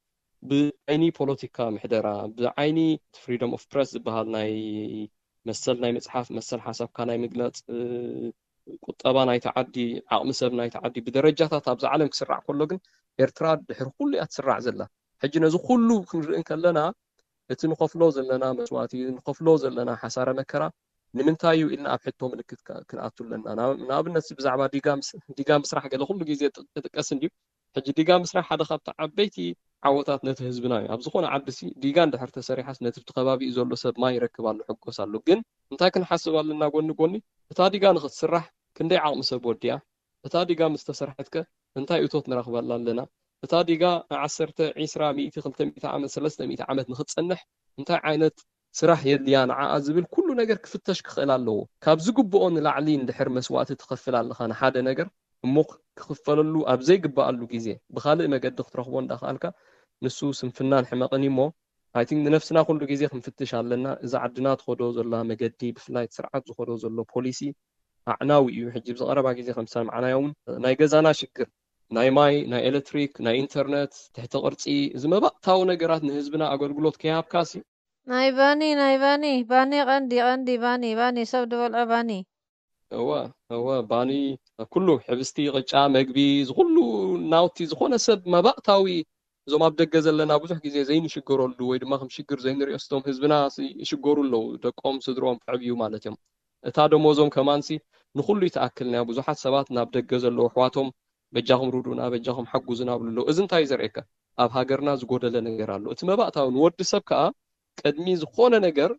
ብዓይኒ ፖለቲካ ምሕደራ፣ ብዓይኒ ፍሪደም ኦፍ ፕረስ ዝበሃል ናይ መሰል ናይ ምጽሓፍ፣ መሰል ሓሳብካ ናይ ምግላጽ፣ እ፣ ቁጠባ ናይቲ ዓዲ፣ ዓቕሚ ሰብ ናይቲ ዓዲ ብደረጃታት ኣብዛ ዓለም ክስራዕ ከሎ ግን ኤርትራ ድሕሪ ኩሉ እያ ትስራዕ ዘላ። ሕጂ ነዚ ኩሉ ክንርኢ እንከለና እቲ ንኸፍሎ ዘለና መስዋእቲ፣ ንኸፍሎ ዘለና ሓሳረ መከራ ንምንታይ እዩ ኢልና ኣብ ሕቶ ምልክት ከ-፣ ክንኣቱ ኣለና። ናብ-፣ ንኣብነት ብዛዕባ ዲጋ ምስ-፣ ዲጋ ምስራሕ ገለ ኩሉ ግዜ ጥ-፣ ክጥቀስ እንድዩ። ሕጂ ዲጋ ምስራሕ ሓደ ካብቲ ዓበይቲ ዓወታት ነቲ ህዝብና እዩ። ኣብ ዝኾነ ዓዲ ሲ ዲጋ እንድሕር ተሰሪሓስ ነቲ ብቲ ከባቢኡ ዘሎ ሰብ ማይ ይረክብ ኣሎ፣ ሕጎስ ኣሎ። ግን እንታይ ክንሓስብ ኣለና ጎኒ ጎኒ? እታ ዲጋ ንኽትስራሕ ክንደይ ዓቕሚ ሰብ ወዲያ? እታ ዲጋ ምስ ተሰርሐት ከ እንታይ እቶት ንረኽበላ ኣለና? እታ ዲጋ ንዓሰርተ፣ ዒስራ፣ ሚእቲ፣ ክልተ ሚእቲ ዓመት፣ ሰለስተ ሚእቲ ዓመት ንኽትጸንሕ እንታይ ዓይነት ስራሕ የድልያ ንዓኣ ዝብል ኩሉ ነገር ክፍተሽ ክኽእል ኣለዎ። ካብ ዝግብኦ ንላዕሊ እንድሕር መስዋእቲ ትኸፍል ኣለኻ ንሓደ ነገር፣ እሞ ክኽፈለሉ ኣብ ዘይግበኣሉ ግዜ ብኻልእ መገዲ ክትረኽቦ እንዳኸኣልካ፣ ንሱ ስንፍናን ሕመቕን እዩ። እሞ፣ I think ንነፍስና ኩሉ ግዜ ክንፍትሽ ኣለና። እዛ ዓድና ትኸዶ ዘላ መገዲ፣ ብፍላይ እቲ ስርዓት ዝኸዶ ዘሎ ፖሊሲ ኣዕናዊ እዩ። ሕጂ ብዝቐረባ ግዜ ከም ዝሰማዕናዮ እውን ናይ ገዛና ሽግር፣ ናይ ማይ፣ ናይ ኤሌክትሪክ፣ ናይ ኢንተርነት፣ ትሕቲ ቅርጺ፣ እዚ መባእታዊ ነገራት ንህዝብና ኣገልግሎት ከይሃብካሲ፣ ናይ ባኒ፣ ናይ ባኒ፣ ባኒ ቀንዲ፣ ቀንዲ ባኒ፣ ባኒ ሰብ ዝበልዖ ባኒ። እወ፣ እወ፣ ባኒ፣ ኩሉ ሕብስቲ፣ ቅጫ፣ መግቢ፣ ዝኹሉ ናውቲ ዝኾነ ሰብ መባእታዊ፣ እዞም ኣብ ደገ ዘለና ብዙሕ ግዜ ዘይንሽገረሉ ወይ ድማ ከም ሽግር ዘይንሪኦ ስቶም ህዝብና ሲ-፣ ይሽገሩ ኣለዉ። ደቆም፣ ስድርኦም ከዕብዩ ማለት እዮም። እታ ደሞዞም ከማንሲ ንኹሉ ይትኣክል ናይ ብዙሓት ሰባት ናብ ደገ ዘለዉ ኣሕዋቶም በጃኹም ርዱና፣ በጃኹም ሓጉዙና ብሉ ኣለዉ። እዚ እንታይ እዩ ዘርእየካ? ኣብ ሃገርና ዝጎደለ ነገር ኣሎ። እቲ መባእታዊ ንወዲ ሰብ ከኣ ቅድሚ ዝኾነ ነገር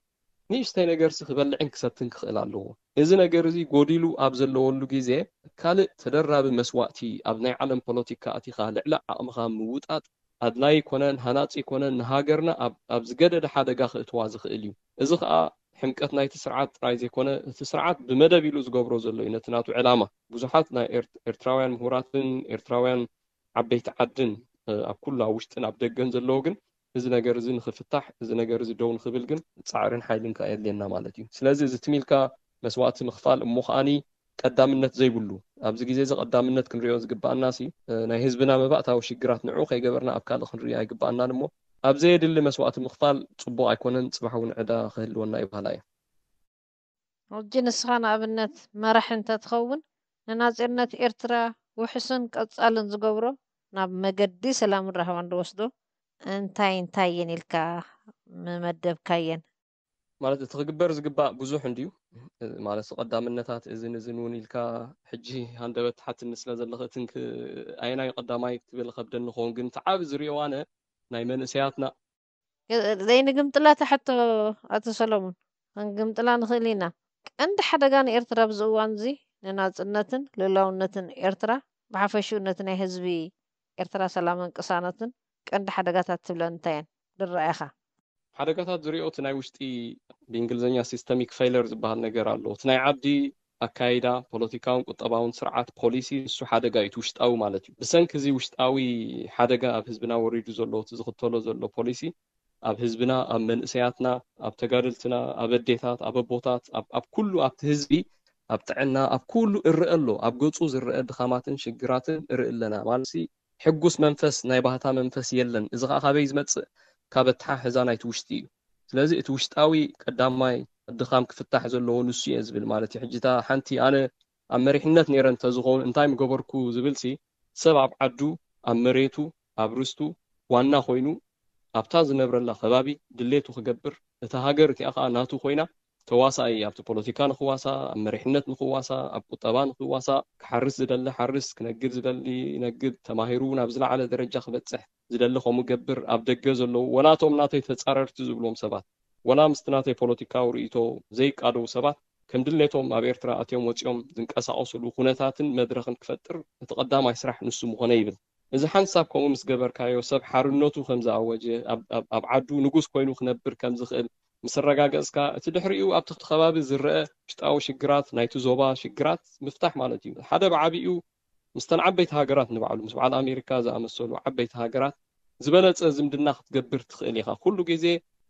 ንእሽተይ ነገርሲ ክበልዕን ክሰትን ክኽእል ኣለዎ። እዚ ነገር እዚ ጎዲሉ ኣብ ዘለወሉ ግዜ ካልእ ተደራቢ መስዋእቲ ኣብ ናይ ዓለም ፖለቲካ ኣቲኻ ልዕሊ ዓቕምኻ ምውጣጥ ኣድላይ ይኮነን፣ ሃናፂ ይኮነን፣ ንሃገርና ኣብ ዝገደደ ሓደጋ ክእትዋ ዝኽእል እዩ። እዚ ከዓ ሕምቀት ናይቲ ስርዓት ጥራይ ዘይኮነ፣ እቲ ስርዓት ብመደብ ኢሉ ዝገብሮ ዘሎ እዩ። ነቲ ናቱ ዕላማ ብዙሓት ናይ ኤርትራውያን ምሁራትን ኤርትራውያን ዓበይቲ ዓድን ኣብ ኩሉ ኣብ ውሽጥን ኣብ ደገን ዘለዎ ግን፣ እዚ ነገር እዚ ንኽፍታሕ፣ እዚ ነገር እዚ ደው ንኽብል ግን ፃዕርን ሓይልን ከኣ የድልየና ማለት እዩ። ስለዚ እዚ ትሚልካ መስዋእቲ ምኽፋል እሞ ከዓኒ ቀዳምነት ዘይብሉ፣ ኣብዚ ግዜ እዚ ቀዳምነት ክንሪኦ ዝግባኣና ሲ ናይ ህዝብና መባእታዊ ሽግራት ንዑ ከይገበርና ኣብ ካልእ ክንርኢ ኣይግባኣናን እሞ፣ ኣብ ዘየድሊ መስዋእቲ ምኽፋል ፅቡቕ ኣይኮነን፣ ፅባሕ እውን ዕዳ ክህልወና እዩ በሃላ እየ። ሕጂ ንስኻ ንኣብነት መራሒ እንተትኸውን፣ ንናጽነት ኤርትራ ውሕስን ቀጻልን ዝገብሮ፣ ናብ መገዲ ሰላምን ራህዋን ዝወስዶ እንታይ እንታይ እየን ኢልካ ምመደብካየን? ማለት እቲ ክግበር ዝግባእ ብዙሕ እንድዩ። ማለት ቀዳምነታት እዝን እዝን እውን ኢልካ ሕጂ ሃንደበት ትሓትኒ ስለ ዘለኺ፣ እቲ ኣየናይ ቀዳማይ ክትብል ከብደኒ ክኸውን፣ ግን እቲ ዓቢ ዝሪኦ ኣነ ናይ መንእሰያትና ዘይንግምጥላ እታ ሕቶ ኣቶ ሰሎሙን፣ ክንግምጥላ ንኽእል ኢና። ቀንዲ ሓደጋ ንኤርትራ ኣብዚ እዋን እዚ ንናጽነትን ልእላውነትን ኤርትራ ብሓፈሽኡ ነቲ ናይ ህዝቢ ኤርትራ ሰላምን ቅሳነትን ቀንዲ ሓደጋታት ትብለን እንታይ እየን ዝረኣያኻ? ሓደጋታት ዝሪኦ እቲ ናይ ውሽጢ ብእንግሊዝኛ ሲስተሚክ ፌለር ዝበሃል ነገር ኣሎ። እቲ ናይ ዓዲ ኣካይዳ፣ ፖለቲካውን ቁጠባውን ስርዓት፣ ፖሊሲ፣ ንሱ ሓደጋ እዩ፣ እቲ ውሽጣዊ ማለት እዩ። ብሰንኪ እዚ ውሽጣዊ ሓደጋ ኣብ ህዝብና ወሪዱ ዘሎ፣ እቲ ዝኽተሎ ዘሎ ፖሊሲ ኣብ ህዝብና፣ ኣብ መንእሰያትና፣ ኣብ ተጋደልትና፣ ኣብ ኣዴታት፣ ኣብ ኣቦታት፣ ኣብ ኩሉ ኣብቲ ህዝቢ፣ ኣብ ጥዕና፣ ኣብ ኩሉ እረአ ኣሎ። ኣብ ገፁ ዝረአ ድኻማትን ሽግራትን እርኢ ኣለና። ማለት ሕጉስ መንፈስ፣ ናይ ባህታ መንፈስ የለን። እዚ ከዓ ካበይ ዝመፅእ? ካብ ኣተሓሕዛ ናይቲ ውሽጢ እዩ። ስለዚ እቲ ውሽጣዊ ቀዳማይ ድኻም ክፍታሕ ዘለዎ ንሱ እየ ዝብል ማለት እዩ። ሕጂ እታ ሓንቲ ኣነ ኣብ መሪሕነት ነይረ እንተዝኸውን እንታይ ምገበርኩ ዝብል ሲ፣ ሰብ ኣብ ዓዱ፣ ኣብ መሬቱ፣ ኣብ ርስቱ ዋና ኮይኑ ኣብታ ዝነብረላ ከባቢ ድሌቱ ክገብር፣ እታ ሃገር እቲኣ ከዓ ናቱ ኮይና ተዋሳኣይ ኣብቲ ፖለቲካ ንኽዋሳእ፣ ኣብ መሪሕነት ንኽዋሳእ፣ ኣብ ቁጠባ ንኽዋሳእ፣ ክሓርስ ዝደሊ ሓርስ፣ ክነግድ ዝደሊ ይነግድ፣ ተማሂሩ ናብ ዝለዓለ ደረጃ ክበፅሕ ዝደሊ ከምኡ ገብር፣ ኣብ ደገ ዘለዉ ወላ እቶም ናተይ ተፃረርቲ ዝብሎም ሰባት ወላ ምስቲ ናተይ ፖለቲካዊ ርእይቶ ዘይቃደዉ ሰባት ከም ድሌቶም ኣብ ኤርትራ ኣትዮም ወፂኦም ዝንቀሳቐስሉ ኩነታትን መድረኽን ክፈጥር እቲ ቀዳማይ ስራሕ ንሱ ምኾነ ይብል። እዚ ሓንሳብ ከምኡ ምስ ገበርካዮ ሰብ ሓርነቱ ከም ዝኣወጀ፣ ኣብ ዓዱ ንጉስ ኮይኑ ክነብር ከም ዝኽእል ምስ ኣረጋገጽካ፣ እቲ ድሕሪኡ ኣብቲ ከባቢ ዝረአ ውሽጣዊ ሽግራት ናይቲ ዞባ ሽግራት ምፍታሕ ማለት እዩ። ሓደ ብዓቢኡ ምስተን ዓበይቲ ሃገራት ንባዕሉ ምስ በዓል ኣሜሪካ ዝኣመሰሉ ዓበይቲ ሃገራት ዝበለጸ ዝምድና ክትገብር ትኽእል ኢኻ። ኩሉ ግዜ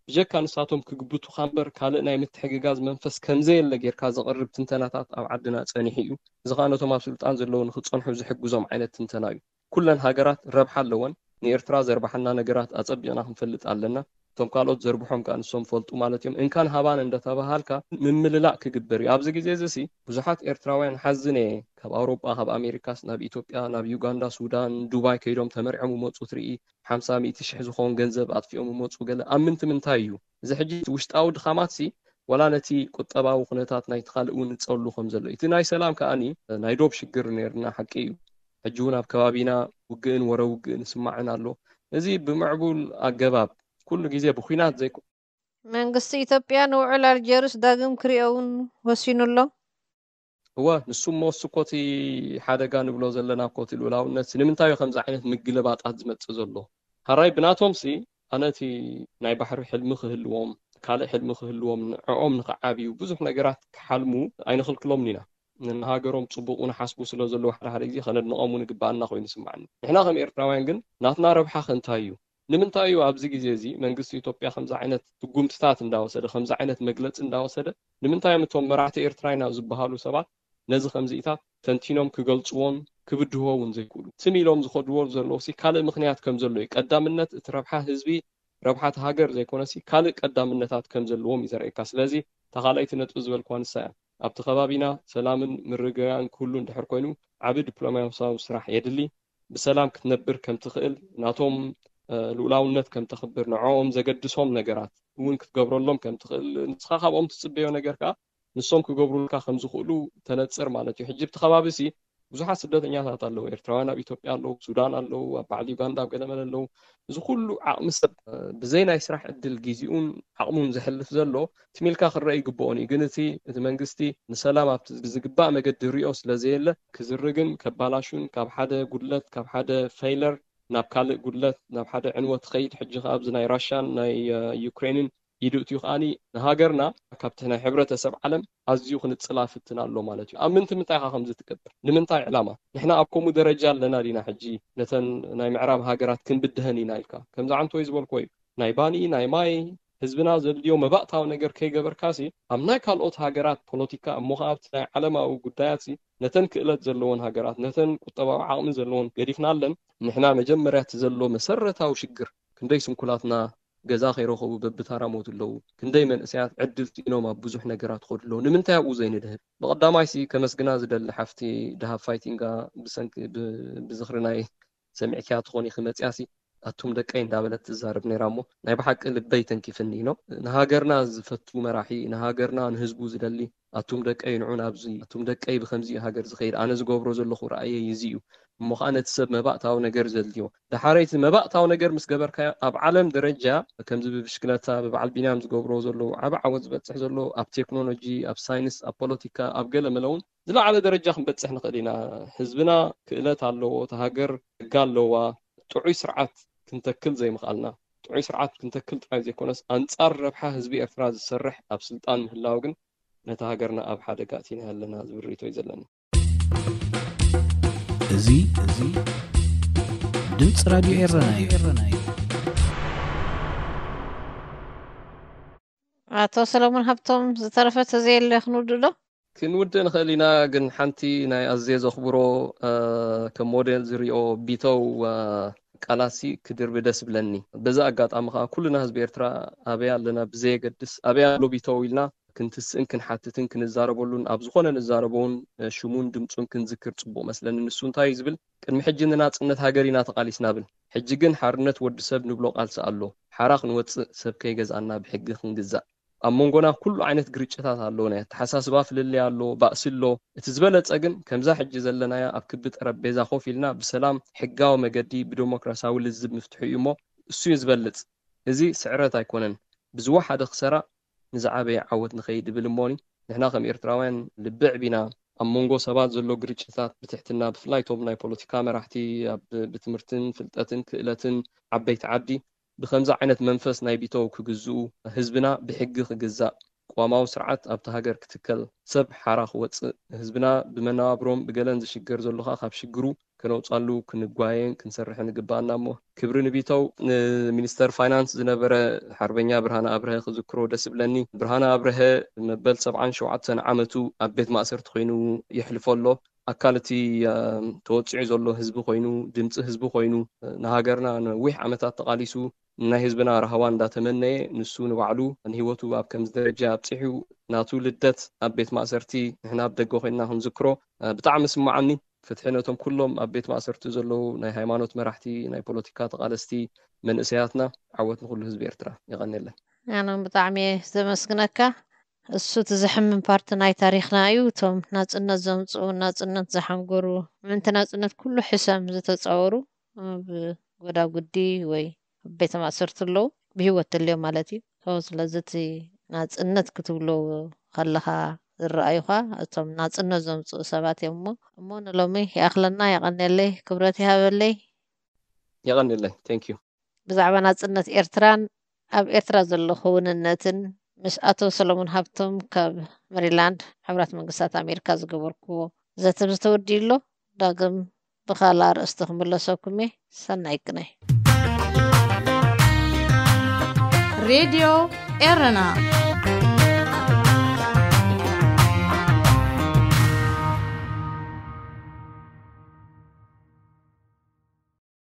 ብጀካ ንሳቶም ክግብቱኻ እምበር ካልእ ናይ ምትሕግጋዝ መንፈስ ከምዘየለ ጌርካ ዘቕርብ ትንተናታት ኣብ ዓድና ጸኒሑ እዩ። እዚ ኸኣ ነቶም ኣብ ስልጣን ዘለዉ ንኽጸንሑ ዝሕግዞም ዓይነት ትንተና እዩ። ኩለን ሃገራት ረብሓ ኣለወን። ንኤርትራ ዘርብሓና ነገራት ኣጸቢቕና ክንፈልጥ ኣለና። እቶም ካልኦት ዘርብሖም ከኣ ንሶም ፈልጡ ማለት እዮም። እንካን ሃባን እንዳተባሃልካ ምምልላእ ክግበር እዩ። ኣብዚ ግዜ እዚ ሲ ብዙሓት ኤርትራውያን ሓዝን እየ ካብ ኣውሮጳ ካብ ኣሜሪካስ ናብ ኢትዮጵያ ናብ ዩጋንዳ ሱዳን ዱባይ ከይዶም ተመርዕዮም ይመጹ ትርኢ ሓምሳ ሚእቲ ሽሕ ዝኸውን ገንዘብ ኣጥፊኦም ይመጹ ገለ ኣብ ምንቲ ምንታይ እዩ እዚ ሕጂ ውሽጣዊ ድኻማት ሲ ወላ ነቲ ቁጠባዊ ኩነታት ናይቲ ካልእ እውን ንጸሉ ከም ዘሎ እቲ ናይ ሰላም ከኣኒ ናይ ዶብ ሽግር ነርና ሓቂ እዩ ሕጂ እውን ኣብ ከባቢና ውግእን ወረ ውግእን ይስማዕን ኣሎ እዚ ብምዕቡል ኣገባብ ኩሉ ግዜ ብኩናት ዘይኮ መንግስቲ ኢትዮጵያ ንውዕል ኣልጀርስ ዳግም ክሪኦ እውን ወሲኑ ኣሎ። እወ ንሱ እሞ እሱ እኮ እቲ ሓደጋ ንብሎ ዘለና እኮ እቲ ልኡላውነት ሲ ንምንታይ እዩ ከምዚ ዓይነት ምግልባጣት ዝመፅእ ዘሎ? ሃራይ ብናቶም ሲ ኣነ እቲ ናይ ባሕሪ ሕልሚ ክህልዎም ካልእ ሕልሚ ክህልዎም ንዕኦም ንክዓብዩ ብዙሕ ነገራት ክሓልሙ ኣይንኽልክሎምን ኢና። ንሃገሮም ፅቡቅ እውን ሓስቡ ስለ ዘለዉ ሓደ ሓደ ግዜ ከነድንቆም እውን ይግበኣና ኮይኑ ይስማዓኒ። ንሕና ከም ኤርትራውያን ግን ናትና ረብሓ ከ እንታይ እዩ? ንምንታይ እዩ ኣብዚ ግዜ እዚ መንግስቲ ኢትዮጵያ ከምዚ ዓይነት ስጉምትታት እንዳወሰደ ከምዚ ዓይነት መግለፂ እንዳወሰደ ንምንታይ እዮም እቶም መራሕቲ ኤርትራ ኢና ዝበሃሉ ሰባት ነዚ ከምዚኢታት ተንቲኖም ክገልፅዎን ክብድህዎ እውን ዘይክእሉ? ትም ኢሎም ዝኸድዎ ዘለዉ ሲ ካልእ ምኽንያት ከም ዘሎ እዩ። ቀዳምነት እቲ ረብሓ ህዝቢ ረብሓ እቲ ሃገር ዘይኮነሲ ካልእ ቀዳምነታት ከም ዘለዎም እዩ ዘርእየካ። ስለዚ እታ ካልኣይቲ ነጥቢ ዝበልክዋ ንሳ እያ። ኣብቲ ከባቢና ሰላምን ምርግጋእን ክህሉ እንድሕር ኮይኑ ዓቢ ዲፕሎማሲያዊ ስራሕ የድሊ። ብሰላም ክትነብር ከም ትኽእል ናቶም ልኡላውነት ከም ተኽብር ንዕኦም ዘገድሶም ነገራት እውን ክትገብረሎም ከም ትኽእል ንስኻ ካብኦም ትፅበዮ ነገር ከዓ ንሶም ክገብሩልካ ከም ዝኽእሉ ተነፅር ማለት እዩ። ሕጂ ብቲ ከባቢ ሲ ብዙሓት ስደተኛታት ኣለዉ። ኤርትራውያን ኣብ ኢትዮጵያ ኣለዉ፣ ሱዳን ኣለዉ፣ ኣብ በዓል ዩጋንዳ ኣብ ገለመለ ኣለዉ። እዚ ኩሉ ዓቕሚ ሰብ ብዘይ ናይ ስራሕ ዕድል ጊዜኡን ዓቕሙን ዘሕልፍ ዘሎ ትም ኢልካ ክረአ ይግብኦን እዩ። ግን እቲ እቲ መንግስቲ ንሰላም ኣብቲ ብዝግባእ መገዲ ሪኦ ስለ ዘየለ ክዝርግን ከባላሹን ካብ ሓደ ጉድለት ካብ ሓደ ፌይለር ናብ ካልእ ጉድለት፣ ናብ ሓደ ዕንወት ትኸይድ። ሕጂ ከኣ ኣብዚ ናይ ራሽያን ናይ ዩክሬንን ኢድእትዩ ከኣ ንሃገርና ካብቲ ናይ ሕብረተሰብ ዓለም ኣዝዩ ክንጽላ ፍትን ኣሎ ማለት እዩ። ኣብ ምንቲ ምንታይ ኢኻ ከምዚ ትገብር? ንምንታይ ዕላማ? ንሕና ኣብ ከምኡ ደረጃ ኣለና ዲና? ሕጂ ነተን ናይ ምዕራብ ሃገራት ክንብድሀን ኢና ኢልካ ከምዚ ዓንቶ እዩ ዝበልኮ እዩ። ናይ ባኒ ናይ ማይ ህዝብና ዘድልዮ መባእታዊ ነገር ከይገበርካሲ ኣብ ናይ ካልኦት ሃገራት ፖለቲካ እሞ ከኣ ኣብቲ ናይ ዓለማዊ ጉዳያትሲ ነተን ክእለት ዘለዎን ሃገራት ነተን ቁጠባዊ ዓቕሚ ዘለዎን ገዲፍናለን ንሕና መጀመርያ እቲ ዘሎ መሰረታዊ ሽግር ክንደይ ስንኩላትና ገዛ ከይረኸቡ በብታራ ሞት ኣለዉ። ክንደይ መንእሰያት ዕድል ስኢኖም ኣብ ብዙሕ ነገራት ኾዱ ኣለዉ። ንምንታይ ኣብኡ ዘይንድህል? ብቐዳማይሲ ከመስግና ዝደሊ ሓፍቲ ደሃብ ፋይቲንጋ ብሰንኪ ብዝኽሪ ናይ ሰሚዕክያ ትኾኒ ክመፅያሲ ኣቱም ደቀይ እንዳበለት ትዛረብ ነይራ እሞ ናይ ብሓቂ ልበይ ተንኪፍኒ ኢኖ ንሃገርና ዝፈቱ መራሒ ንሃገርና ንህዝቡ ዝደሊ ኣቱም ደቀይ ንዑ ናብዚ ኣቱም ደቀይ ብከምዚ ሃገር ዝኸይድ ኣነ ዝገብሮ ዘለኹ ራእየ ይዚ እዩ እሞ ከዓ ነቲ ሰብ መባእታዊ ነገር ዘድልዮ ደሓረይቲ መባእታዊ ነገር ምስ ገበርካዮ ኣብ ዓለም ደረጃ ከምዚ ብብሽክለታ ብበዓል ቢንያም ዝገብሮ ዘለዉ ዓብ ዓወት ዝበፅሕ ዘሎ ኣብ ቴክኖሎጂ ኣብ ሳይንስ ኣብ ፖለቲካ ኣብ ገለ መለውን ዝለዓለ ደረጃ ክንበፅሕ ንኽእል ኢና። ህዝብና ክእለት ኣለዎ፣ እታ ሃገር ሕጊ ኣለዋ። ጥዑይ ስርዓት ክንተክል ዘይምኽኣልና፣ ጥዑይ ስርዓት ክንተክል ጥራይ ዘይኮነስ ኣንፃር ረብሓ ህዝቢ ኤርትራ ዝሰርሕ ኣብ ስልጣን ምህላው ግን ነታ ሃገርና ኣብ ሓደጋ ኣእቲና ኣለና ዝብል ርእይቶ እዩ ዘለኒ። እዚ እዚ ድምፂ ራድዮ ኤረና እዩ። ኣቶ ሰለሙን ሃብቶም ዝተረፈ ተዘየለ ክንውድእ ዶ? ክንውድእ ንኽእል ኢና፣ ግን ሓንቲ ናይ ኣዝየ ዘኽብሮ ከም ሞዴል ዝሪኦ ቢተው ቃላሲ ክድርቢ ደስ ብለኒ። በዚ ኣጋጣሚ ከዓ ኩልና ህዝቢ ኤርትራ ኣበይ ኣለና ብዘየገድስ ኣበይ ኣሎ ቢተው ኢልና ክንትስእን ክንሓትትን ክንዛረበሉን ኣብ ዝኾነ ንዛረቦውን ሽሙን ድምፁን ክንዝክር ፅቡቅ መስለኒ። ንሱ እንታይ እዩ ዝብል ቅድሚ ሕጂ ንናፅነት ሃገር ኢና ተቃሊስና ብል ሕጂ ግን ሓርነት ወዲ ሰብ ንብሎ ቃልሲ ኣሎ። ሓራ ክንወፅእ ሰብ ከይገዝኣና ብሕጊ ክንግዛእ ኣብ መንጎና ኩሉ ዓይነት ግርጭታት ኣሎ ናይ ኣተሓሳስባ ፍልልይ ኣሎ ባእሲ ኣሎ እቲ ዝበለፀ ግን ከምዛ ሕጂ ዘለናያ ኣብ ክቢ ጠረጴዛ ኮፍ ኢልና ብሰላም ሕጋዊ መገዲ ብደሞክራሲያዊ ልዝብ ምፍትሑ እዩ እሞ እሱ እዩ ዝበልፅ እዚ ስዕረት ኣይኮነን ብዝወሓደ ክሰራ ንዝዓበየ ዓወት ንኸይድ እብል እሞኒ ንሕና ከም ኤርትራውያን ልቢ ኣዕቢና ኣብ መንጎ ሰባት ዘሎ ግርጭታት ብትሕትና ብፍላይ ቶም ናይ ፖለቲካ መራሕቲ ኣብ ብትምህርትን ፍልጠትን ክእለትን ዓበይቲ ዓዲ ብኸምዚ ዓይነት መንፈስ ናይ ቢተው ክግዝኡ ህዝብና ብሕጊ ክግዛእ ቅዋማዊ ስርዓት ኣብቲ ሃገር ክትከል ሰብ ሓራ ክወፅእ ህዝብና ብመነባብሮም ብገለን ዝሽገር ዘሎ ከዓ ካብ ሽግሩ ከነውፃሉ ክንጓየን ክንሰርሕን ይግበኣና እሞ ክብሪ ንቢተው ንሚኒስተር ፋይናንስ ዝነበረ ሓርበኛ ብርሃነ ኣብርሀ ክዝክሮ ደስ ይብለኒ። ብርሃነ ኣብርሀ መበል ሰብዓን ሸውዓተን ዓመቱ ኣብ ቤት ማእሰርቲ ኮይኑ የሕልፎ ኣሎ። ኣካል እቲ ተወፂዑ ዘሎ ህዝቢ ኮይኑ ድምፂ ህዝቢ ኮይኑ ንሃገርና ነዊሕ ዓመታት ተቃሊሱ ናይ ህዝብና ራህዋ እንዳተመነየ ንሱ ንባዕሉ ንህይወቱ ኣብ ከምዚ ደረጃ ኣብፂሑ ናቱ ልደት ኣብ ቤት ማእሰርቲ ንሕና ኣብ ደገ ኮይንና ክንዝክሮ ብጣዕሚ ስማዓኒ ፍትሒ ነቶም ኩሎም ኣብ ቤት ማእሰርቲ ዘለዉ ናይ ሃይማኖት መራሕቲ ናይ ፖለቲካ ተቃለስቲ መንእሰያትና ዓወት ንኩሉ ህዝቢ ኤርትራ የቀንየለን ኣነ ብጣዕሚ እየ ዘመስግነካ እሱ እቲ ዘሕምም ፓርቲ ናይ ታሪክና እዩ እቶም ናፅነት ዘምፅኡ ናፅነት ዝሓንጎሩ ምንቲ ናፅነት ኩሉ ሕሰም ዝተፃወሩ ኣብ ጎዳጉዲ ወይ ኣብ ቤተ ማእሰርቲ ኣለዉ ብህይወት ተልዮም ማለት እዩ ስለዚ እቲ ናፅነት ክትብሎ ከለካ ዝረኣዩካ እቶም ናፅነት ዘምፅኡ ሰባት እዮም እሞ እሞ ንሎሚ ይኣክለና የቀንየለይ ክብረት ይሃበለይ የቀንየለይ thank you ብዛዕባ ናፅነት ኤርትራን ኣብ ኤርትራ ዘሎ ክውንነትን ምስ ኣቶ ሰሎሞን ሃብቶም ካብ መሪላንድ ሕቡራት መንግስታት ኣሜሪካ ዝገበርክዎ ዘተ ዝተወዲኡ ኣሎ ዳግም ብካልእ ኣርእስቲ ክምለሰኩም እየ ሰናይ ቅነ ሬድዮ ኤረና